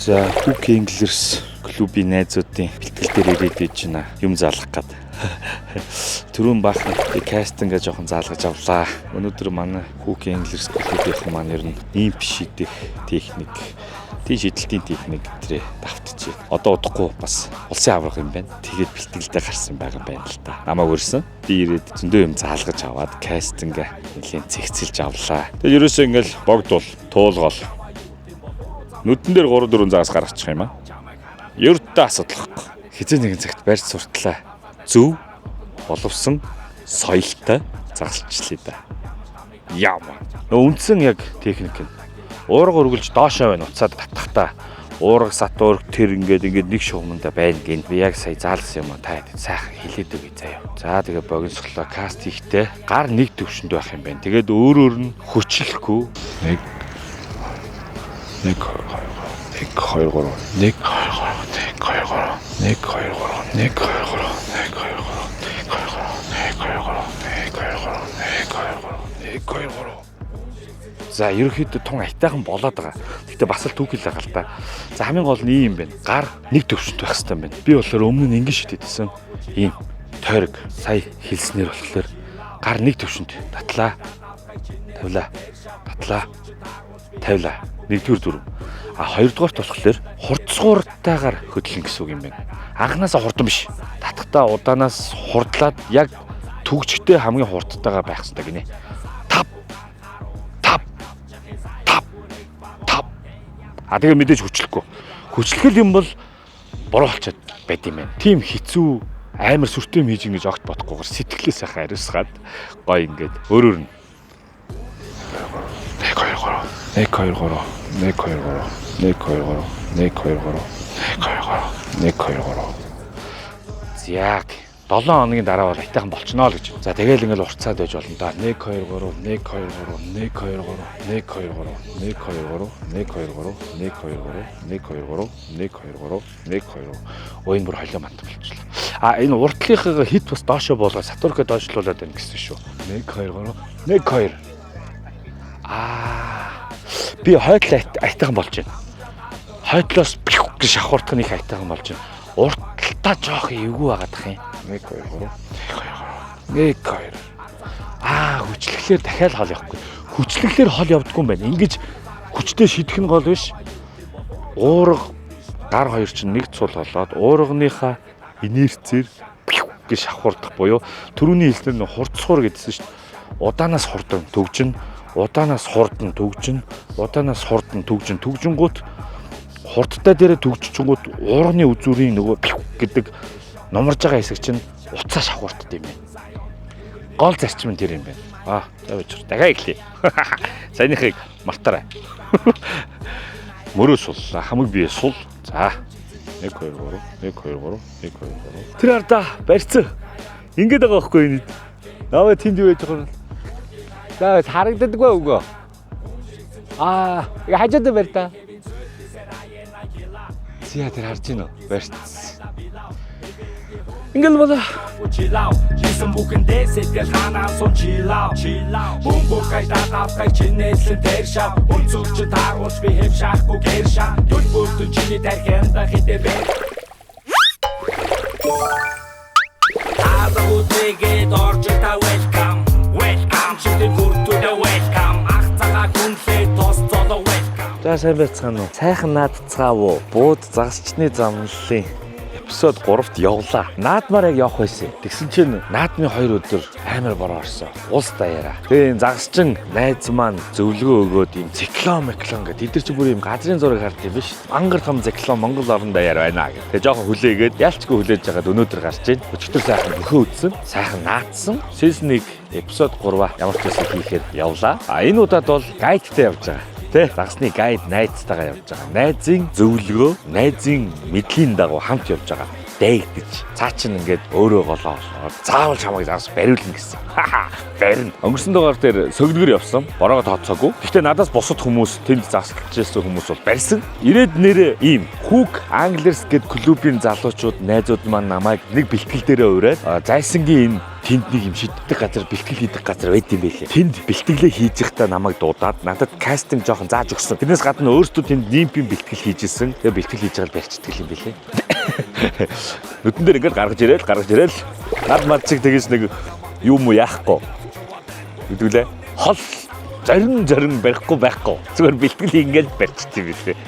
За, Hook Anglers клубын найзуудын бэлтгэл дээр ирээд иж байна. Юм заалгах гад. Түрүүн баахан casting аа жоохон заалгаж авлаа. Өнөөдөр манай Hook Anglers клубийнхан маань ер нь nymph шидэх техник, тийм шидэлтийн техник тэрэ давтчихъя. Одоо удахгүй бас улсын аварга юм байна. Тэгээд бэлтгэлдээ гарсан байгаа юм байна л та. Намайг урьсан. Би ирээд зөндөө юм заалгаж аваад casting аа нэлээд цэгцэлж авлаа. Тэгээд ерөөсөө ингээл богдвол туулгоол нүдэн дээр 3 4 загас гаргачих юм аа. Ердөө асуудал байхгүй. Хэзээ нэгэн цагт барьж суртлаа. Зөв боловсон соёлтой загалчлаа да. Яма. Нөө үндсэн яг техник нь уурга өргөлж доошоо байна уцаад татахтаа уурга сатуург тэр ингээд ингээд нэг шугаманда байна гин. Би яг сая заалсан юм а, та сайхан хэлээд өгье заяа. За, тэгээ богиносглоо, cast хийхдээ гар нэг төвшөнд байх юм байна. Тэгээд өөрөөр нь хөчлөхгүй. 1 1 2 1 2 3 1 2 3 1 2 3 1 2 3 1 2 3 1 2 3 1 2 3 1 2 3 1 2 3 1 2 3. За, ерөнхийдөө тун аятайхан болоод байгаа. Гэхдээ бас л түүхэл байгаа л да. За, хамгийн гол нь ийм юм байна. Гар нэг төвшөнд байх хэрэгтэй юм байна. Би болохоор өмнө нь ингэж шидэдсэн. Ийм тойрог сая хэлснээр болохоор гар нэг төвшөнд татлаа. Тавилаа. Татлаа. Тавилаа. Нэгдүгээр дүрэм. А хоёрдугаарт болохоор хурдсгууртайгаар хөдлөн гэсэн үг юм байна. Анханасаа хурдан биш. Татахтаа удаанаас хурдлаад яг түгжихтэй хамгийн хурдтайгаа байх хэрэгтэй гинэ. Тап тап тап тап. А тэгээ мэдээж хүчлэхгүй. Хүчлэх юм бол буруу болчиход байд юм байна. Тийм хэцүү амар сүртэй юм хийж ингэж огт бодохгүйгээр сэтгэлээ сайхан ариусгаад гоё ингээд өөрөөр нь 1 2 3 1 2 3 1 2 3 1 2 3 1 2 3 1 2 3 1 2 3. Яг 7 хоногийн дараа бол аятайхан болчихноо л гэж. За, тэгэл ингээл уртцаад байж болно да. 1 2 3 1 2 3 1 2 3 1 2 3 1 2 3 1 2 3 1 2 3 1 2 3 1 2 3 1 2. Өө, энэ бүр холио мант болчихлоо. А энэ уртлынхаа хит бас доошо болгоо сатурка доошлуулад байна гэсэн шүү. 1 2 3 1 2. Аа, би хойдол аятайхан болж байна. Хойдлоос гэж шавхурдах нь их аятайхан болж байна. Урталтаа жоох эвгүй байгаад тах юм. 1 2 3 1 2 1 2. Аа, хүчлэхлээр дахиад хол явахгүй. Хүчлэхлээр хол явдггүй юм байна. Ингэж хүчтэй шидэх нь гол биш. Уурга гар хоёр чинь нэг цул болоод уурганыхаа инерцээр гэж шавхурдах буюу түрүүний хэлснээр нь хурдсуур гэдсэн шүү дээ. Удаанаас хурдан төгжин, удаанаас хурдан төгжин, удаанаас хурдан төгжин, төгжингүүт хурдтай дээрээ төгжчихэнгүүт уурганы үзүүрийн нөгөө гэдэг нумарж байгаа хэсэг чинь уцаа шавхурддаг юм байна. Гол зарчим нь тэр юм байна. Аа, за байж. Дахиад эхлэе. Саяныхыг мартаарай. Мөрөө суллаа. Хамаг бие сул. За. 1 2 3 1 2 3 1 2 3. Тэр ардаа барьцсан. Ингээд байгаа байхгүй энэ. Наваа тэнд юу яаж байгаа юм? За, харагддаггүй өгөө. Аа, хажууд барь та. Зя, тэр харж гинөө. Барьцсан. Ингээл болоо. Chill Хийсэн бүхэндээ сэтгэл ханаа сум chill out. Бөмбөг дагавхай чинээслэн тэр шав. Өнцөг чи тааруулж би хэв шаахгүй гэр шав. Түл бүртэн чиний тархианда хитэ бэ. Таазагуудгээд орж та welcome. Welcome чи хүртүдэ welcome. Ах цагаа хүнлээ тос золоо welcome. За, сайн байцгаана уу? Сайхан наадцгаав уу? Бууд загасчны замналын episode 3-т явлаа. Наадмаар яг явах байсан. Тэгсэн чинь наадмын 2 өдөр амар бороо орсон. Улс даяараа. Тэгээ энэ загасчин найз маань зөвлөгөө өгөөд ийм циклон миклон гэдэг. Тэд нар чи бүр ийм газрын зураг хард юм биш. Мангар том циклон Монгол орон даяар байна гэх. Тэгээ жоохон хүлээгээд ялчгүй хүлээж хагаад өнөөдөр гарч ийн. Өчигдөр сайхан бөхөө үдсэн. Сайхан наадсан. Season 1 episode 3-а ямар ч байсан хийхээр явлаа. А энэ удаад бол guide тай явж байгаа. Тэ, загасны guide найзтайгаа явж байгаа. Найзын зөвлөгөө, найзын мэдлийн дагуу хамт явж байгаа. Дайгдаж. Цаа чин ингээд өөрөө голоо олоод заавал чамайг загас бариулна гэсэн. Барина. Өнгөрсөн дугаар дээр сөгнөгөр явсан. Бороогоо тооцоогүй. Гэхдээ надаас бусад хүмүүс, тэнд засалж байсан хүмүүс бол барьсан. Ирээд нэрээ ийм Hook Anglers гэд клубын залуучууд, найзууд маань намайг нэг бэлтгэл дээрээ ураад зайсангийн энэ тэнд нэг юм шиддэг газар, бэлтгэл хийдэг газар байд юм байлээ. Тэнд бэлтгэлээ хийж байхдаа намайг дуудаад надад casting жоохон зааж өгсөн. Тэрнээс гадна өөртөө тэнд nymph ийн бэлтгэл хийж исэн. Тэгээ бэлтгэл хийж байгаа л барьчихдаг юм байлээ. Нүдэн дээр ингээд гаргаж ирээл, гаргаж ирээл, над мад чиг тэгэж нэг юм уу яахгүй. Гэдүүлээ. Хол зорин зорин барихгүй байхгүй. Зүгээр бэлтгэл ингээд барьчихсан юм билээ.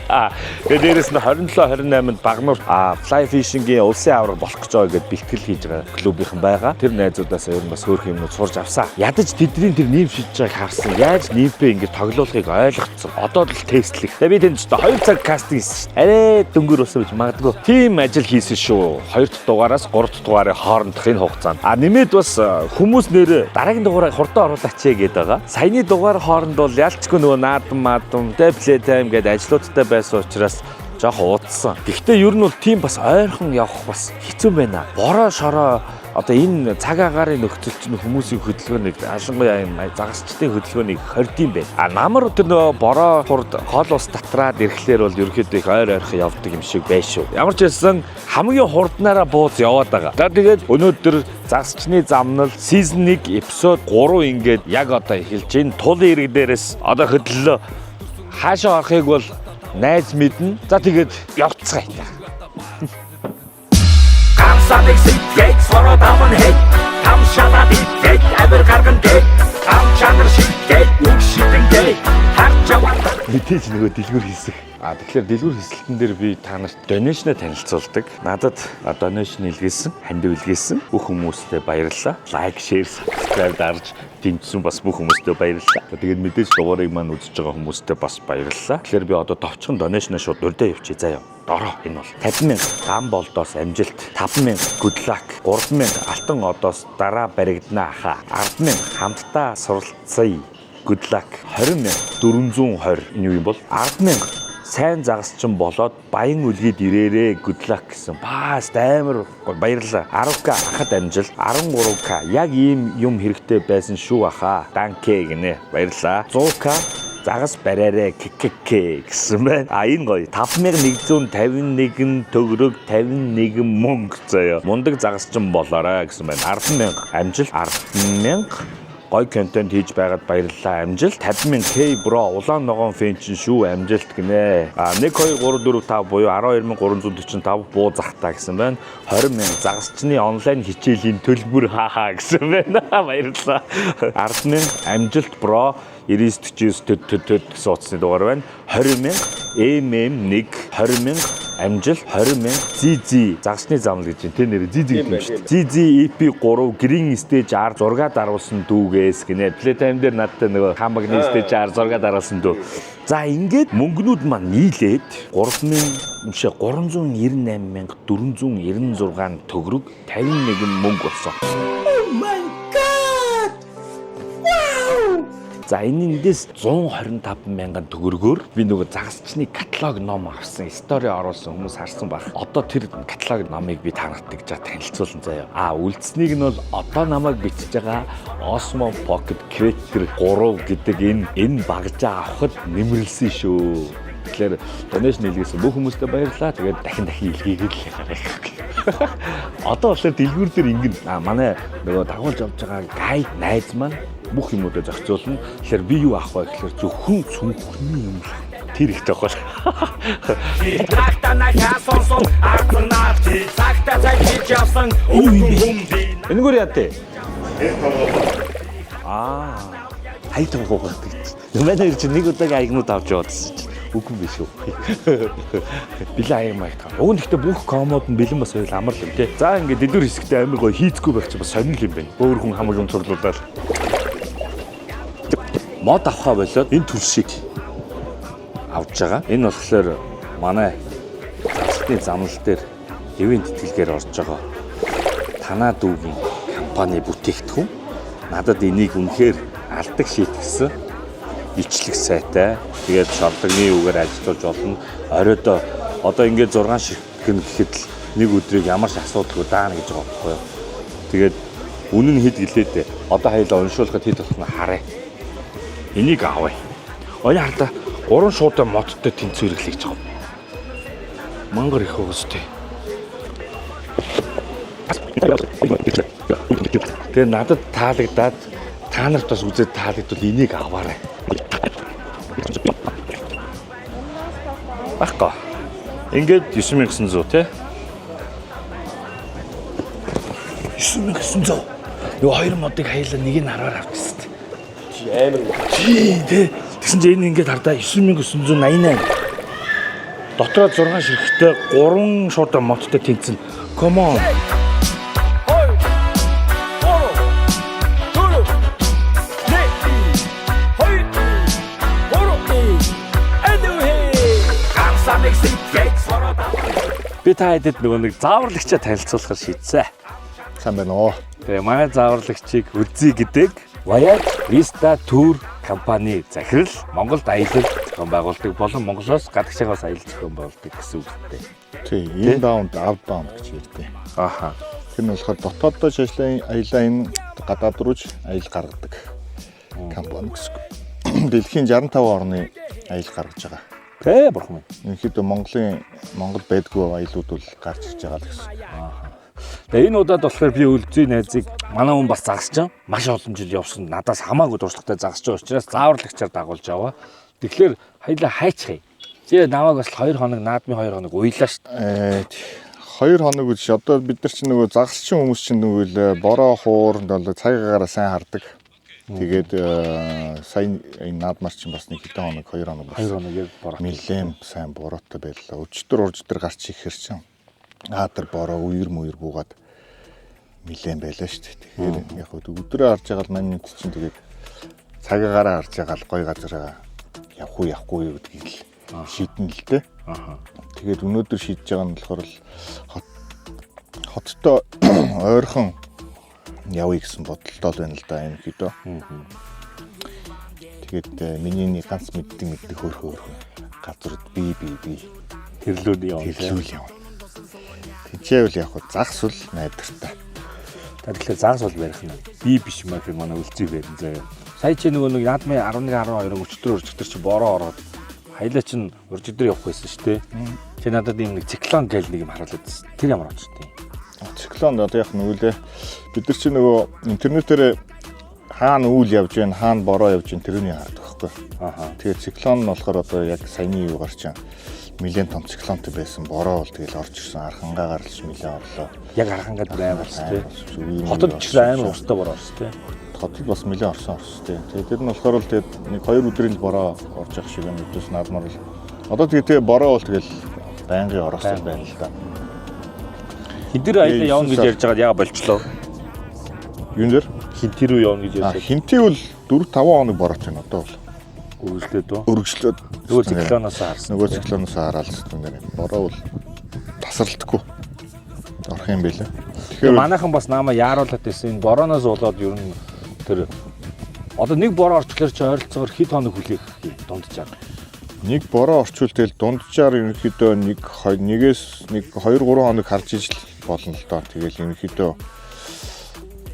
Тэгээ дээрэс нь 27 28-нд Багнуур fly fishing-ийн улсын аварга болох гэж байгаа гэдээ бэлтгэл хийж байгаа клубийнхан байгаа. Тэр найзуудаас ер нь бас хөөрхөн юмнууд сурч авсан. Ядаж тэдний тэр nymph шидэж байгааг харсан. Яаж nymph ээ ингээд тоглоулахыг ойлгоцсон. Одоо л тестлэх. Тэгээ би тэнд ч 2 цаг casting хийсэн шүү. Арай дөнгөр болсон гэж магадгүй. Тим ажил хийсэн шүү. 2 дахь дугаараас 3 дахь дугаарын хоорондох энэ хугацаанд. Нэмээд бас хүмүүс нэр дараагийн дугаарыг хурдан оруулаач гэдэг байгаа. Саяны дугаар хооронд бол ялчгүй нөгөө наадам маадам, тэ play time гэдэг ажлуудтай байсан учраас жоохон удсан. Гэхдээ ер нь бол тийм бас ойрхон явах бас хэцүү байна. Бороо шороо, одоо энэ цаг агаарын нөхцөл чинь хүмүүсийн хөдөлгөөнийг, ялангуяа энэ загасчдын хөдөлгөөнийг хордсон байна. Намар тэр нөгөө бороо хурд гол ус татраад ирэхлээр бол ерөнхийдөө их ойр ойрхон явдаг юм шиг байж шүү. Ямар ч байсан хамгийн хурднаараа бууз яваад байгаа. За, тэгээд өнөөдөр загасчны замнал season 1 episode 3 ингээд яг одоо эхэлж байна. Тулын ирэг дээрээс одоо хөдлөлөө. Хаашаа орохыг бол найз мэднэ. За, тэгээд явцгаая. Гамсадыг сэтгэж сороо даван хэд там шалаад идэж авир гарган дэд ам чанар шитгэж үг шитэнгээ харж аваад. Мэдээж нөгөө дэлгүүр хийсэх. Тэгэхээр дэлгүүр хийсэлтэн дээр би та нарт donation танилцуулдаг. Надад donation илгээсэн, хандив илгээсэн бүх хүмүүстээ баярлалаа. Like, share, subscribe дарж дэмжсэн бас бүх хүмүүстээ баярлалаа. Тэгээд мэдээж дугаарыг маань үзэж байгаа хүмүүстээ бас баярлалаа. Тэгэхээр би одоо товчхон donation шууд дурдаа явчих заяа. Дороо энэ бол 50 мянга гам болдоос амжилт, 5 мянга good luck, 3 мянга алтан одоос дараа баригдана хаа, 10 мянга хамтдаа суралцъя, good luck, 20,420, энэ юу юм бол, 10 мянга сайн загасчин болоод баян үлгийд ирээрээ, good luck гэсэн. Бас амар баярлалаа. 10К ахад амжилт, 13К яг ийм юм хэрэгтэй байсан шүү аха. Danke гинэ. Баярлалаа. 100К загас бариарэ ккк гэсэн байна. Энэ гоё. 5151 төгрөг 51 мөнгө заяа. Мундаг загасчин болоорой гэсэн байна. 10,000 амжилт, 10,000 гой контент хийж байгаад баярлалаа, амжилт. 50,000 K bro, улаан ногоон fan чин шүү, амжилт гинэ. 1 2 3 4 5 буюу 12,345 буу захтаа гэсэн байна. 20,000 загасчны онлайн хичээлийн төлбөр хаа гэсэн байна. Баярлалаа. 10,000 амжилт bro, 99 49 төд төд төд гэсэн утасны дугаар байна. 20,000 MM1, 20,000 амжилт, 20,000 ZZ загасны замл гэж байна. Тэр нэр ZZ гэдэг юм шүү дээ. ZZ EP3 Green Stage R зураг даруулсан дүүгээс гинэ. Playtime дээр надтай нөгөө хамагны Stage R зураг даруулсан дүү. За, ингээд мөнгнүүд маань нийлээд 3000 биш 398,496 төгрөг 51 мөнгө болсон. Oh my God! Wow! За, энэ эндээс 125 мянган төгрөгөөр би нөгөө загасчны каталог ном авсан, story оруулсан хүмүүс харсан байх. Одоо тэр каталог номыг би та нарт гэж танилцуулсан заяа. Үлдснийг нь бол одоо намайг бичиж байгаа Osmo Pocket Creator 3 гэдэг энэ багжаа авахд нэмэрлсэн шүү. Тэгэхээр donation илгээсэн бүх хүмүүстээ баярлалаа. Тэгээд дахин дахин илгээгээд л яхаарай. Одоо болохоор дэлгүүр дээр ингэн манай нөгөө дагуулж явж байгаа guide найз маань бүх юмудаа зохицуулна. Тэгэхээр би юу авах вэ гэхээр зөвхөн цүнхний юм л тэр ихтэй байхгүй. Цагта нахаа сонсон арцнаа цагта цаг хийж явсан өвгөн хүм би. Энэгээр яа тэ? Хаяг тоогоо гэдэг чинь. Манай хоёр чинь нэг удаагийн аягнууд авч яваадсэн чинь. Үгүй юм биш үү? Бэлэн аяг маягт. Уг нь гэхдээ бүх комод нь бэлэн бас байвал амар л юм те. За, ингээд дэлгүүр хэсэгтээ амар гоё хийцгүй байх чинь бас сонирхол юм байна. Өөр хүн хамаг юм цуглуулаад. Мод авахаа болоод энэ түлшийг авч байгаа. Энэ болохоор манай засгийн замнал дээр event тэтгэлгээр орж байгаа Танаа дүүгийн компани бүтээгдэхүүн. Надад энийг үнэхээр алдаг шийтгсэн бичлэг сайтай. Тэгээд шордогны үгээр ажиллаж болно. Оройдоо одоо ингээд 6 ширхгэн гэхэд л Нэг өдрийг ямар ч асуудалгүй даана гэж байгаа байхгүй юу. Тэгээд үнэн нь хэд гэлээ дээ. Одоо хоёлаа уншуулахад хэд болох нь харъя. Энийг авъя. Оюун хардаа гурван шуудан модтой тэнцвэрлэх гэж байгаа. Мангар их уустай. Тэгээ надад таалагдаад та нарт бас үзээд таалагдвал энийг аваарай. Баггүй. Ингээд 9900 тий? 9900. Нөгөө хоёр модыг хаяла нэг нь 10-аар авчихсан. Чи амар Тий, тий. Тэгсэн чинь энэ ингээд хардаа 9988. Дотроо 6 ширхтээ 3 шуудан модтой тэнцэн. Come on. 2 3 4 1 2 3 1 Ганцааныг сэтгэж сороод Би та хэдэд нөгөө нэг зааварлагчаа танилцуулахар шийдсэн. Сайн байна уу? Тэгээ манай зааварлагчийг Үлзий гэдэг Voyage Vista Tour компани захирал Монголд аялал зохион байгуулдаг болон Монголоос гадагшаагаас аялал зохион байгуулдаг гэсэн үгтэй. Тий, inbound, outbound гэж ярьдаг. Аха. Тэр нь болохоор дотооддоо ч ажлын аялаа энэ гадаад руу ч аялал гаргадаг компани гэсэн. үг. Дэлхийн 65 орны аялал гаргаж байгаа. Тэ бурхан минь. Ерөнхийдөө Монголын Монгол байдгүй аяллууд бол гарч ирж байгаа л гэсэн. Тэгээ энэ удаад болохоор би Үлзий найзыг манай хүн бас загасч маш олон жил явсан надаас хамаагүй туршлагатай загасч байгаа учраас зааварлагчаар дагуулж аваа. Тэгэхээр хоёлаа хайчихъя. Чи намайг бас 2 хоног наадмын 2 хоног уйлаа шүү дээ. Э, 2 хоног гэж одоо бид нар чинь нөгөө загасчин хүмүүс чинь нөгөө л бороо хуур бол цаг агаараа сайн хардаг. Тэгээд сая энэ наадмаар чинь бас нэг хэдэн хоног 2 хоног 2 хоног яг бороо. Нилээн сайн бороотой байлаа. Өчтөр уржтөр гарч ирэхэр чинь аатар бороо үер мүер буугаад нилээн байлаа шүү дээ. Тэгэхээр яг хөө өдрөө харж байгаа л мань мэд чинь тэгээд цаг агаараа харж байгаа л гой газараа явах уу явахгүй юу гэдгийг л шийднэ л дээ. Тэгээд өнөөдөр шийдэж байгаа нь болохоор л хот хоттой ойрхон явъя гэсэн бодолтой л байна л да юм хэд. Тэгээд миний нэг ганц мэддэг мэддэг хөөрхөн хөөрхөн газрууд би би би Тэрлүүд явна. тэрлүүл явна. Тэнцээвэл яг хөө загас бол найдвартай. Та тэгэхээр загас бол барих нь. Би биш юм аа гэхээр манай Үлзий барин заяа. Сая чи нөгөө нэг наадмын 11 12 өчтөр уржигдэр чи бороо ороод хоёлаа чин уржигдэр явах байсан шүү дээ. Чи надад ийм нэг циклон гэл нэг юм харуулад байсан. Тэр ямар очтой юм? Циклон одоо яг нөгөө лээ бид нар чи нөгөө интернетээр хаана үйл явж байна, хаана бороо явж байна тэрний хардаг байхгүй. Аха. Тэгээд циклон нь болохоор одоо яг саяны юугаар чинь нэлээд том циклонтой байсан. Бороо бол тэгэл орж ирсэн. Архангаа гарлаж нэлээд орлоо. Яг архангад амар болсон тий. Үе Хотод ч гэсэн амар устай бороо орсон тий. Хотод бас нэлээд орсон орсон тий. Тэгээд тэр нь болохоор л тэгээд нэг хоёр өдрийн л бороо орж явах шиг юм өдөөс наадмаар л. Одоо тэгээд тэгээ бороо бол тэгэл байнгын ороостой байна л да. Хинтэр аялал явна гэж ярьж байгаад яа болчлоо. Юун дээр? Хинтэр рүү явна гэж ярьж А хинтээ бол 4 5 хоног бороотой байна одоо бол. үргэлжлээд үү? Өргөжлөөд Нөгөө циклоноос харсан. Нөгөө циклоноос хараад л нэр. Бороо бол тасралтгүй орох юм байлаа. Тэгэхээр манайхан бас наамаа яаруулаад байсан. Энэ борооноос болоод ер нь тэр одоо нэг бороо орчлоор чи ойролцоогоор хэд хоног хүлээх юм дунджаар. Нэг бороо орчвол тэгэл дунджаар ерөнхийдөө нэг нэгээс нэг 2 3 хоног харж ижил болно л доо. Тэгэл ерөнхийдөө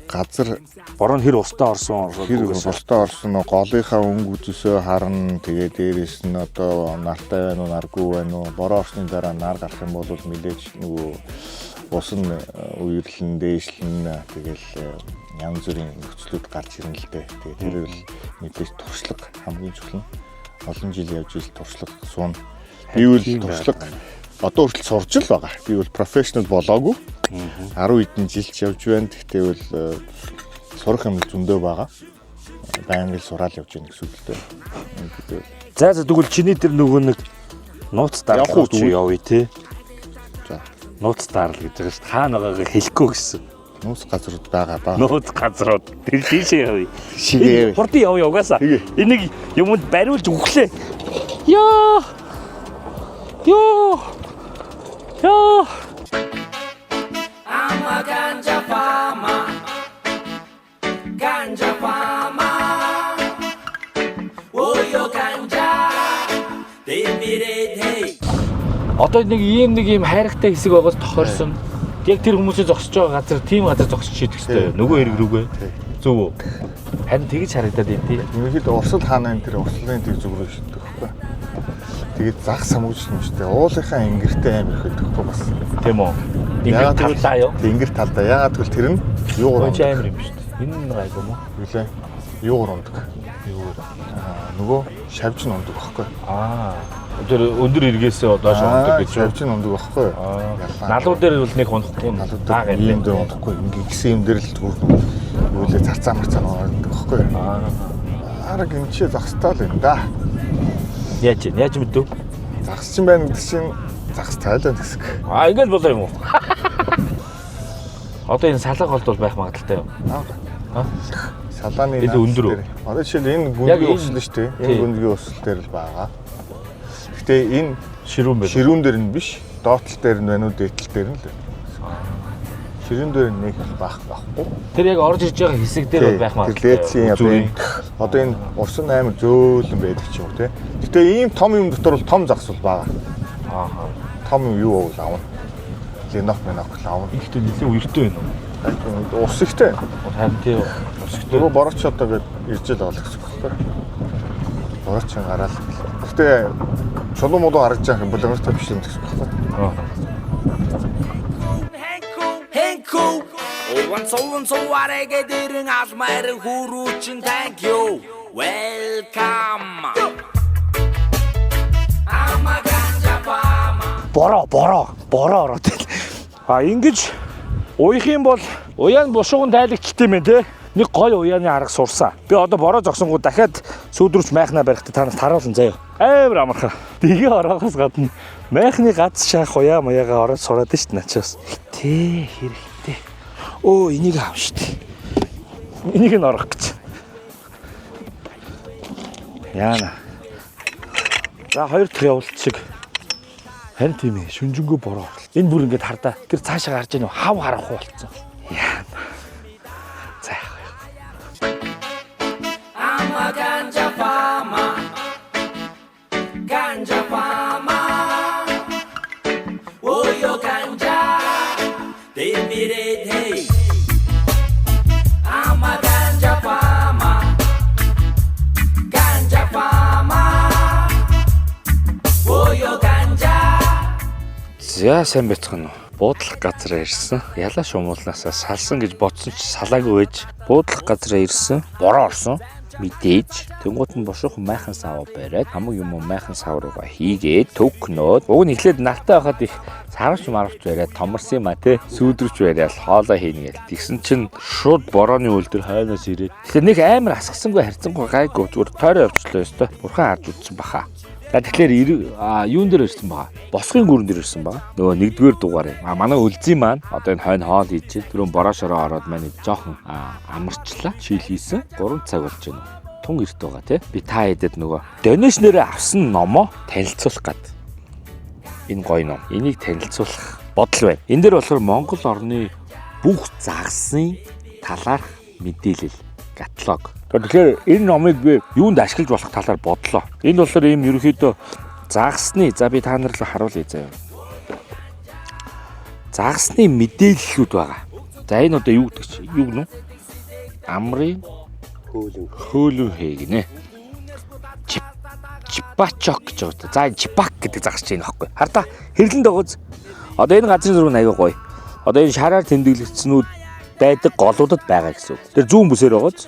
газар Бороо нь хэр устай орсон хэр устай орсон нь голынхаа өнгө үзэсөө харна. Тэгээ дээрэс нь одоо нартай байна уу, наргүй байна уу? Бороо орсны дараа нар гарах юм бол нилээж нөгөө ус нь үерлэн, дээшлэн тэгэл янз бүрийн нөхцлүүд гарч ирнэ л дээ. Тэгээ тэр бол мэдээж туршлага хамгийн чухал нь. Олон жил явж ил туршлага суuna. Би бол туршлага одоо хүртэл сурж л байгаа. Би бол профешнл болоогүй. 10 хэдэн жил ч явж байна. Гэхдээ бол сурах юм зөндөө байгаа. Байнгын сураал явж байна гэсэн үг л дээ. Ерөнхийдөө За за тэгвэл чиний тэр нөгөө нэг нууц Явах уу дарал чи явъя те. За. Нууц дарал гэж байгаа шүү дээ. Хаана байгаагаа хэлэхгүй гэсэн. Нууц газрууд байгаа даа. Нууц газрууд. Тэр тийшээ явъя. Шигээ. Хурдан явъя угаасаа. Тэгээ. Энийг юмд бариулж өглөө. Яа. Йоо. Яа. I'm a ganja farmer. Ganja farmer. Oh, yo ganja. Hey. Одоо нэг ийм нэг ийм хайргатай хэсэг байгаас тохиорсон. Яг тэр хүмүүсийн зогсож байгаа газар тийм газар зогсож шийдэх хэрэгтэй. Нөгөө хэрэг рүүгээ. Зөв үү? Харин тэгж харагдаад байна тий. Ерөнхийдөө урсгал хаана энэ тэр урсгалын тэр зүг рүү шидэх байхгүй. Тэгээд загас хамгуулж юм шүү дээ. Уулынхаа ингэртэй амар их байдаг байхгүй бас. Тийм үү? Ингэр талдаа юу? Тэг ингэр талдаа. Яагаад гэвэл тэр нь юугаар Өө чи амар юм шүү дээ. Энэ нь гайгүй юм уу? Юу лээ? Юугаар ундаг? Юугаар? Аа нөгөө шавж нь ундаг байхгүй. Аа. Тэр өндөр эргээсээ доош ундаг гэж юу? Шавж нь ундаг байхгүй. Налуу дээр бол нэг унахгүй Налуу дээр ийм дээр унахгүй. Ингээ гисэн юм дээр л зүгээр юу лээ зарцаа марцаа ундаг байхгүй. Аа. Араг энэ чи загастай л юм да. Яаж юм? Яаж мэдв? Загас чинь байна гэдэг чинь загас тайлаа гэсэн. Аа ингэж болоо юм уу? Одоо энэ салаа голд бол байх магадaltaй юу? Аа. Салааны илүү өндөр үү? Одоо жишээл энэ гүнзгий усл шүү дээ. Энэ гүнзгий усл дээр л байгаа. Гэтэ энэ ширүүн байна. Ширүүн дээр нь биш, доотлол дээр нь байна уу, дээдл дээр нь л байна. Ширүүн дээр нь нэг байх байхгүй. Тэр яг орж иж байгаа хэсэг дээр бол байх магадaltaй. Тэр лээцийн одоо энэ урс нь амар зөөлөн байдаг ч юм уу те. Гэтэ ийм том юм дотор бол том загас бол байгаа. Аа. Том юм юу бол авна. Ленок менок л авна. Ихтэй нэлээд үертэй байна уу? Ус ихтэй. Харин тий ус ихтэй. Нөгөө борооч одоо гээд ирж л байгаа гэсэн үг байхгүй. Борооч гараал. Гэтэ чулуу мулуу харагдаж байгаа юм бол ямар ч биш юм гэсэн үг байхгүй. Аа. Уан цуу арэг дэрэн алмаар хүрүүчин thank you. Welcome. Бороо бороо бороо ороод. А ингэж уях юм бол уяан бушууган тайлагчтай юм байна те. Нэг гоё уяаны арга сурсан. Би одоо бороо зогсонгууд дахиад сүүдрүүч майхнаа барихтаа та нарт харуулсан заяа. Амар амархан. Тэгээ ороогоос гадна майхны гац шаах уяа маягаа ороод сураад нь шүү дээ начаас. Тэ хэрэгтэй. Өө энийг аав шүү дээ. Энийг нь орох гэж. Яана. За хоёр дахь явуулт шиг. Харин тийм ээ, шүнжэнгөө бороо орлоо. Энэ бүр ингээд хардаа. Тэр цаашаа гарч ийн хав харанхуй болцсон. Яана. За яах вэ? Ама ganja fama. Ganja fama. Oyo ganja. Temire hey. Ама ganja fama. Ganja fama. Oyo ganja. За сайн байцгаана уу. Буудлах газараа ирсэн. Ялаа шумуулнаасаа салсан гэж бодсон ч салаагүй байж буудлах газараа ирсэн. Бороо орсон. Мэдээж тэнгуут нь бушуухан майхан сав бариад хамаг юм майхан сав руугаа хийгээд төгнөөд уг нь эхлээд нартай байхад их сарвч маравч бариад томорсон юм а те сүүдрч бариад хоолоо хийнэ гэл тэгсэн чинь шууд борооны үйл дээр хойноос ирээд тэгэхээр нэг амар асгасангүй харьцангуй гайгүй зүгээр тойроо явчлаа ёстой бурхан харж үтсэн баха. За тэгэхээр юун дээр ирсэн байгаа? Босгын гүрэн дээр ирсэн байгаа. Нөгөө нэгдүгээр дугаар юм. Манай өлзий маань одоо энэ хойно хоол хийж түрүүн бороо шороо ороод маань жоохон амарчлаа. Чийл хийсэн. 3 цаг болж байна. Тун эрт байгаа тий. Би та хэдэд нөгөө донешнэрээ авсан номоо танилцуулах гад. Энэ гоё ном. Энийг танилцуулах бодол байна. Энэ дээр болохоор Монгол орны бүх загасын талаарх мэдээлэл каталог. Тэгэхээр энэ номыг би юунд ашиглаж болох талаар бодлоо. Энэ болохоор ийм ерөнхийдөө загасны, за би та нар л харуулъя заяа. Загасны мэдээллүүд байгаа. За энэ одоо юу гэдэг чи? Юу гэнэ? Амрын хөөлөн хээ гинэ. Чипачок гэж байгаа. За чипак гэдэг загас чинь энэ байхгүй. Хардаа хэрлэн дагууз. Одоо энэ газрын зураг нь аягүй гоё. Одоо энэ шараар тэмдэглэгдснүүд байдаг голуудад байгаа гэсэн үг. Тэр зүүн бүсээр байгааз.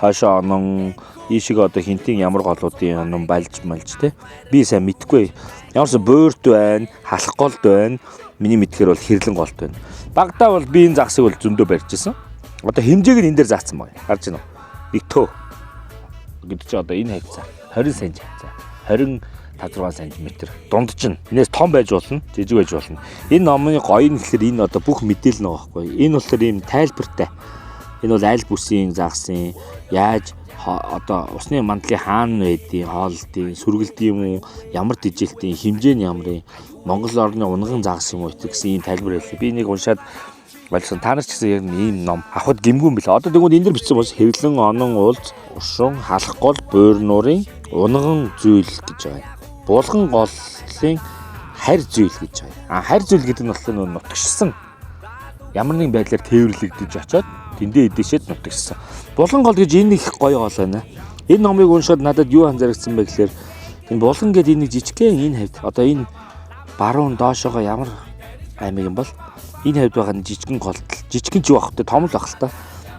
Хойшоо онон ийшээ одоо хинтийн ямар голуудын онон балж малж те. Би сайн мэдгүй. Ямарсан буурт байна, халах голд байна. Миний мэдхээр бол хэрлэн голд байна. Багадаа бол би энэ загсыг бол зөндөө барьж исэн. Одоо хэмжээг нь энэ дээр заасан байна. Харж байна уу? Нэг төө гэдэг чи одоо энэ хавцаа 20 см хавцаа 25 см дундж нь. Энээс том байж болно, жижиг байж болно. Энэ номын гоё нь гэхэлэр энэ одоо бүх мэдээлэл нэг байхгүй. Энэ болохоор ийм тайлбартай. Энэ бол аль бүсийн загасын яаж одоо усны мандлын хаана байдیں، хооллолтын, сүргэлтийн юм уу, ямар дижилтийн, хэмжээ нь ямар юм, Монгол орны унган загас юм уу гэсэн ийм тайлбар хэлээ. Би энийг уншаад болсон. Та нар ч гэсэн яг ийм ном авахд гэмгүй юм бэлээ. Одоо тэгвэл энэ дэр бичсэн бас хэвлэн, онон, уулз, ушин, халах гол, буур нуурын унган зүйл гэж байгаа юм. Булган голын Харь зүйл гэж байгаа. А харь зүйл гэдэг нь болохоор нөгөө нутагшсан ямар нэгэн байдлаар тээвэрлэгдэж очоод тэндээ идэшээд нутагшсан. Булган гол гэж энэ их гоё гол байна. Энэ номыг уншаад надад юу анзаарчихсан бэ гэхээр энэ булган гэдэг энэ нэг жижигхэн энэ хавьд одоо энэ баруун доошоогоо ямар аймаг юм бол энэ хавьд байгаа нэг жижигхэн гол, жижигхэн ч юу ах вэ, том л ах л та.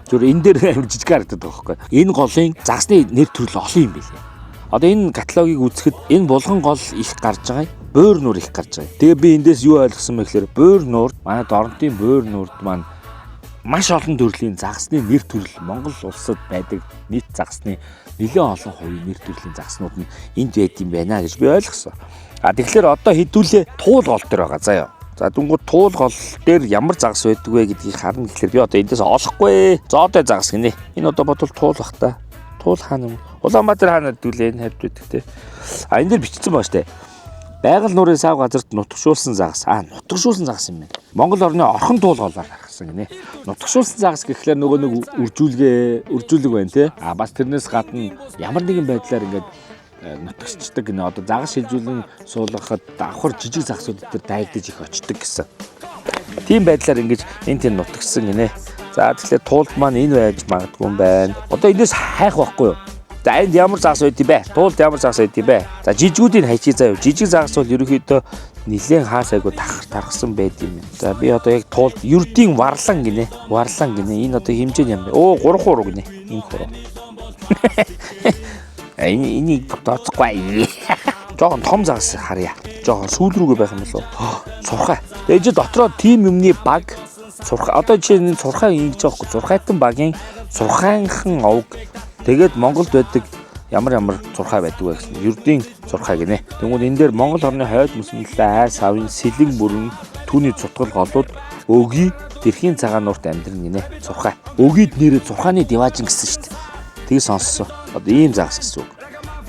Зүгээр энэ дээр амар жижиг харагдаад байгаа байхгүй. Энэ голын загасны нэр төрөл олон юм билээ. Одоо энэ каталогийг үзэхэд энэ булган гол их гарч байгаа юм. Буур нуур их гарч байгаа. Тэгээ би эндээс юу ойлгосон бэ гэхээр буур нуур, манай Доронтын буур нуурд маань маш олон төрлийн загасны нэр төрөл, Монгол улсад байдаг нийт загасны нэлээд олон хувийн нэр төрлийн загаснууд нь энд байд юм байна гэж би ойлгосон. А тэгэхээр одоо хэдүүлээ туул гол дээр байгаа заяа. За дүнгууд туул гол дээр ямар загас байдаг вэ гэдгийг харна гэхэлэр би одоо эндээс олохгүй. Зоодой загас гинэ. Энэ одоо бодвол туул бах та. Туул хаана юм? Улаанбаатар хаана дүүлээ энэ хавьд байдаг те. А энэ дээр бичсэн байгаа штэ. Байгаль нуурын сав газарт нутагшуулсан загас. А нутагшуулсан загас юм байна. Монгол орны орхон туул голоор гаргасан гинэ. Нутагшуулсан загас гэхлээр нөгөө нэг үржүүлгээ, үржүүлэг байна те. А бас тэрнээс гадна ямар нэгэн байдлаар ингээд нутагшчдаг гинэ. Одоо загас шилжүүлэн суулгахад давхар жижиг загасууд дээр дайгдаж их очдөг гэсэн. Тийм байдлаар ингэж энэ тийм нутагшсан гинэ. За тэгэхээр туулд маань энэ байж магадгүй юм байна. Одоо эндээс хайх байхгүй юу? За энд ямар загас байд юм бэ? Туулд ямар загас байд юм бэ? За жижигүүдийг хайчи заяа. Жижиг загас бол ерөнхийдөө нэлээд хаа сайгүй тархсан байд юм. За би одоо яг туулд ердийн варлан гинэ. Варлан гинэ. Энэ одоо хэмжээ нь ямар бэ? Оо 3 хуруу гинэ. Энэ хуруу. Энэ энийг тооцохгүй. Жохон том загас харъя. Жохон сүүл рүүгээ байх юм болов уу? Сурхай. Тэгээ чи дотроо тим юмны баг сурхай. Одоо жишээ нь сурхай ингэж байгаа хгүй. Сурхайтан багийн сурхайнхан овг. Тэгээд Монголд байдаг ямар ямар сурхай байдаг вэ гэсэн. Ердийн сурхай гинэ. Тэнгүүд энэ дээр Монгол орны хойд мөсөнлөө айр савын сэлэн бүрэн түүний цутгал голууд өгийн тэрхийн цагаан нуурт амьдрна гинэ. Сурхай. Өгийд нэрээ сурхааны диваажин гэсэн шүү дээ. Тийг сонссон. Одоо ийм загас гэсэн үг.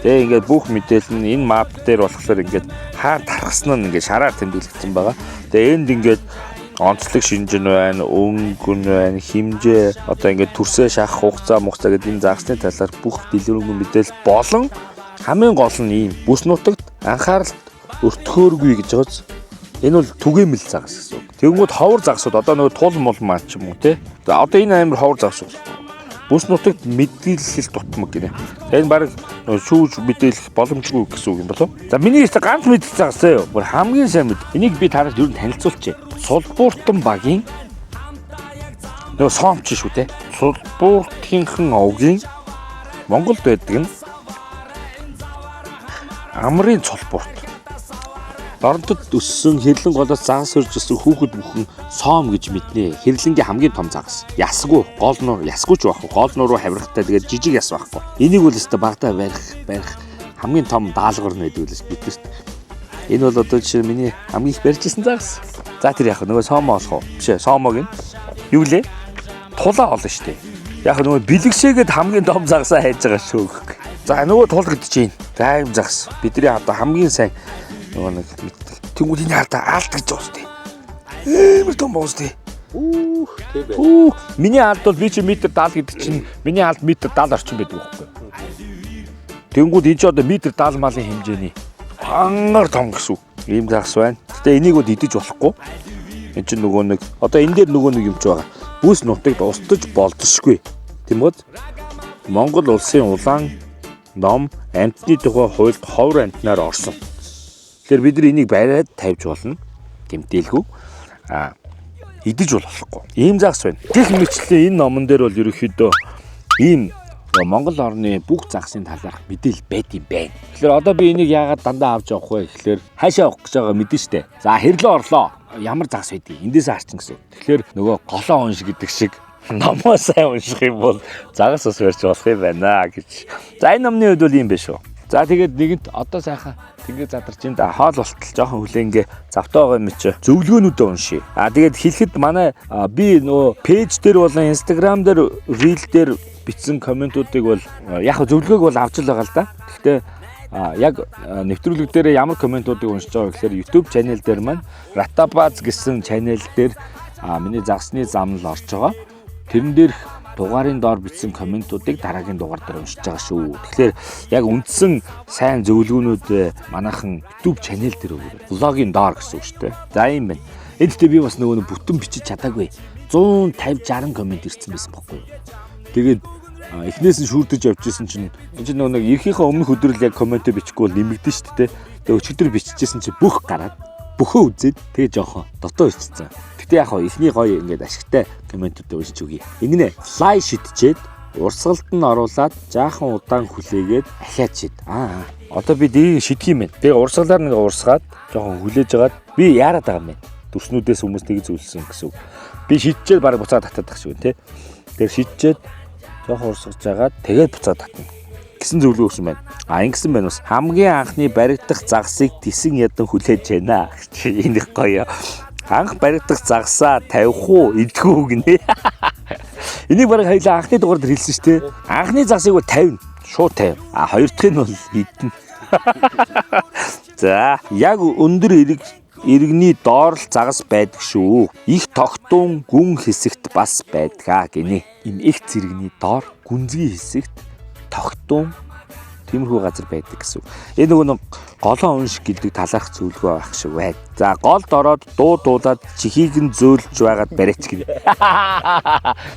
Тэгээ ингээд бүх мэдээлэл нь энэ map дээр болохоор ингээд хаан тархсан нь ингээд шараар тэмдэглэгдсэн байгаа. Тэгээ энд ингээд онцлог шинж нь байна, өнгө нь байна, хэмжээ, одоо ингээд төрсөө шахах хугацаа, мугацаа гэдэг энэ загасны талаар бүх дэлгэрэнгүй мэдээлэл болон хамгийн гол нь ийм бүс нутагт анхаарал өртөхөөргүй гэж байгаа. Энэ бол түгээмэл загас гэсэн үг. Тэгэнгүүт ховор загасууд одоо нөгөө тул мул маань ч юм уу те. За одоо энэ амар ховор загас үг. Бүс нутагт мэдээлэл дутмаг гинэ. Энэ баг шүүж мэдээлэх боломжгүй гэсэн үг юм болов. За миний ихтэй ганц мэдээлэл загас заяа. Бүр хамгийн сайн мэд. Энийг би тараас ер нь танилцуулчихъя. Сулбууртан багийн нөгөө соомч шүү те. Сулбууртынхан овгийн Монголд байдаг нь амрын цулбуурт. Доронтод өссөн хэрлэн голоос загас өрж өссөн хүүхэд бүхэн соом гэж мэднэ. Хэрлэнгийн хамгийн том загас. Ясгүй, гол нуур, ясгүй ч байхгүй. Гол нуу руу хавирахтай тэгээд жижиг яс байхгүй. Энийг бол өстө багтаа барих хамгийн том даалгавар нь байдаг л биднэрт. Энэ бол одоо жишээ миний хамгийн их барьж исэн загас. За тэр яг нөгөө соомоо олох уу? Биш ээ, соомоог нь юу лээ? Тулаа олно шүү дээ. Яг нөгөө бэлэгшээгээд хамгийн том загасаа хайж байгаа шүү. За нөгөө тул гэдэг чинь. За юм загас. Бидний одоо хамгийн сайн нөгөө нэг мэддэг. Тэнгүүд энэ хардаа алт гэж байгаа шүү дээ. Амар том байгаа шүү дээ. Үүх тийм ээ. Үу, миний алд бол би чи метр 70 гэдэг чинь миний алд метр 70 орчим байдаг байхгүй. Тэнгүүд энэ чи одоо метр 70 малын хэмжээний ангар том гэсэн үг. Ийм загас байна. Гэтэ энийг бол идэж болохгүй. Энд чинь нөгөө нэг одоо энэ дээр нөгөө нэг юм ч байгаа. Бүс нутагт устж болзошгүй. Тийм үү? Монгол улсын улаан ном амьтны тухай хуульд ховор амьтнаар орсон. Тэгэхээр бид нар энийг бариад тавьж болно. Гэмтээлгүй. А идэж бол болохгүй. Ийм загас байна. Гэх мэтлээ энэ номон дээр бол ерөнхийдөө ийм Монгол орны бүх загасын талаарх мэдээлэл байд юм байна. Тэгэхээр одоо би энийг яагаад дандаа авч явах вэ гэхлээр хаашаа явах гэж байгаа мэдэн штэ. За хэрлээ орлоо. Ямар загас байдгийг эндээсээ харчин гэсэн. Тэгэхээр нөгөө голоо унш гэдэг шиг номоо сайн унших юм бол загас ус барьж болох юм байна гэж. За энэ номны хувьд бол ийм байх шүү. За тэгээд нэгэнт одоо сайхан тэнгэр задарч энд хоол болтол жоохон хүлээнгээ завтай байгаа юм чи зөвлөгөөнүүдээ уншия. А тэгээд хэлэхэд манай би нөгөө пэйж дээр болон Instagram дээр reel дээр бичсэн комментуудыг бол яг зөвлөгөөг бол авч л байгаа л да. Гэхдээ яг нэвтрүүлэг дээр ямар комментуудыг уншиж байгаа гэхээр YouTube channel дээр маань Ratabaz гэсэн channel дээр миний загасны зам л орж байгаа. Тэрэн дээрх Дугаарын доор бичсэн comment уудыг дараагийн дугаар дээр уншиж байгаа шүү. Тэгэхээр яг үндсэн сайн зөвлөгөөнүүд манайхан YouTube channel дээр өгөөрэй. Vlog ийн доор гэсэн үг шүү дээ. За, ийм байна. Энэ дэхтэй би бас нөгөө нэг бүтэн бичиж чадаагүй. 150 60 comment ирсэн байсан бохгүй юу. Тэгээд эхнээс нь шүүрдэж явж исэн чинь энэ чинь нөгөө нэг эрхийнхээ өмнөх өдөр л яг comment ээ бичихгүй бол нэмэгдэн шүү дээ. Тэгээ өчигдөр биччихсэн чинь бүх гараад бөхөө үзээд тэгээ жоохон дотоо ичсэн. Гэтэ яг хоо эхний гоё ингээд ашигтай comment үүдээ уншиж өгье. Ингэнэ fly шидчээд урсгалд нь оруулаад жаахан удаан хүлээгээд ахиад шид. Аа, одоо би дийг шидэх юм байна. Тэгээ урсгалаар нэг урсгаад жоохон хүлээж агаад би яарад байгаа юм байна. Дүрснүүдээс хүмүүс тийг зүйлсэн гэсэн үг. Би шидчээд баг буцаад татаад тах шиг байна те. Тэгээ шидчээд жоохон урсгаж агаад тэгээд буцаад татна гэсэн зөвлөгөө өгсөн байна. А, ингэсэн байна бас. Хамгийн анхны баригдах загсыг тесэн ядан хүлээж байна. Энэ их гоё. Анх баригдах загсаа тавих уу, идэх үү гинэ. Энийг бараг хоёлаа анхны дугаар дээр хэлсэн шүү дээ. Анхны загсыг бол 50, шууд 50. А хоёр дахь нь бол идэнэ. За, яг өндөр эрэг иргэний доор л загас байдаг шүү. Их тогтун гүн хэсэгт бас байдгаа гинэ. Энэ их зэрэгний доор гүнзгий хэсэгт тогтун тиймэрхүү газар байдаг гэсэн. Энэ нөгөө нэг голон унш гэдэг талаарх зөвлөгөө байх шиг байна. За, голд ороод дуу дуулаад чихийг нь зөөлж байгаад бариач гинэ.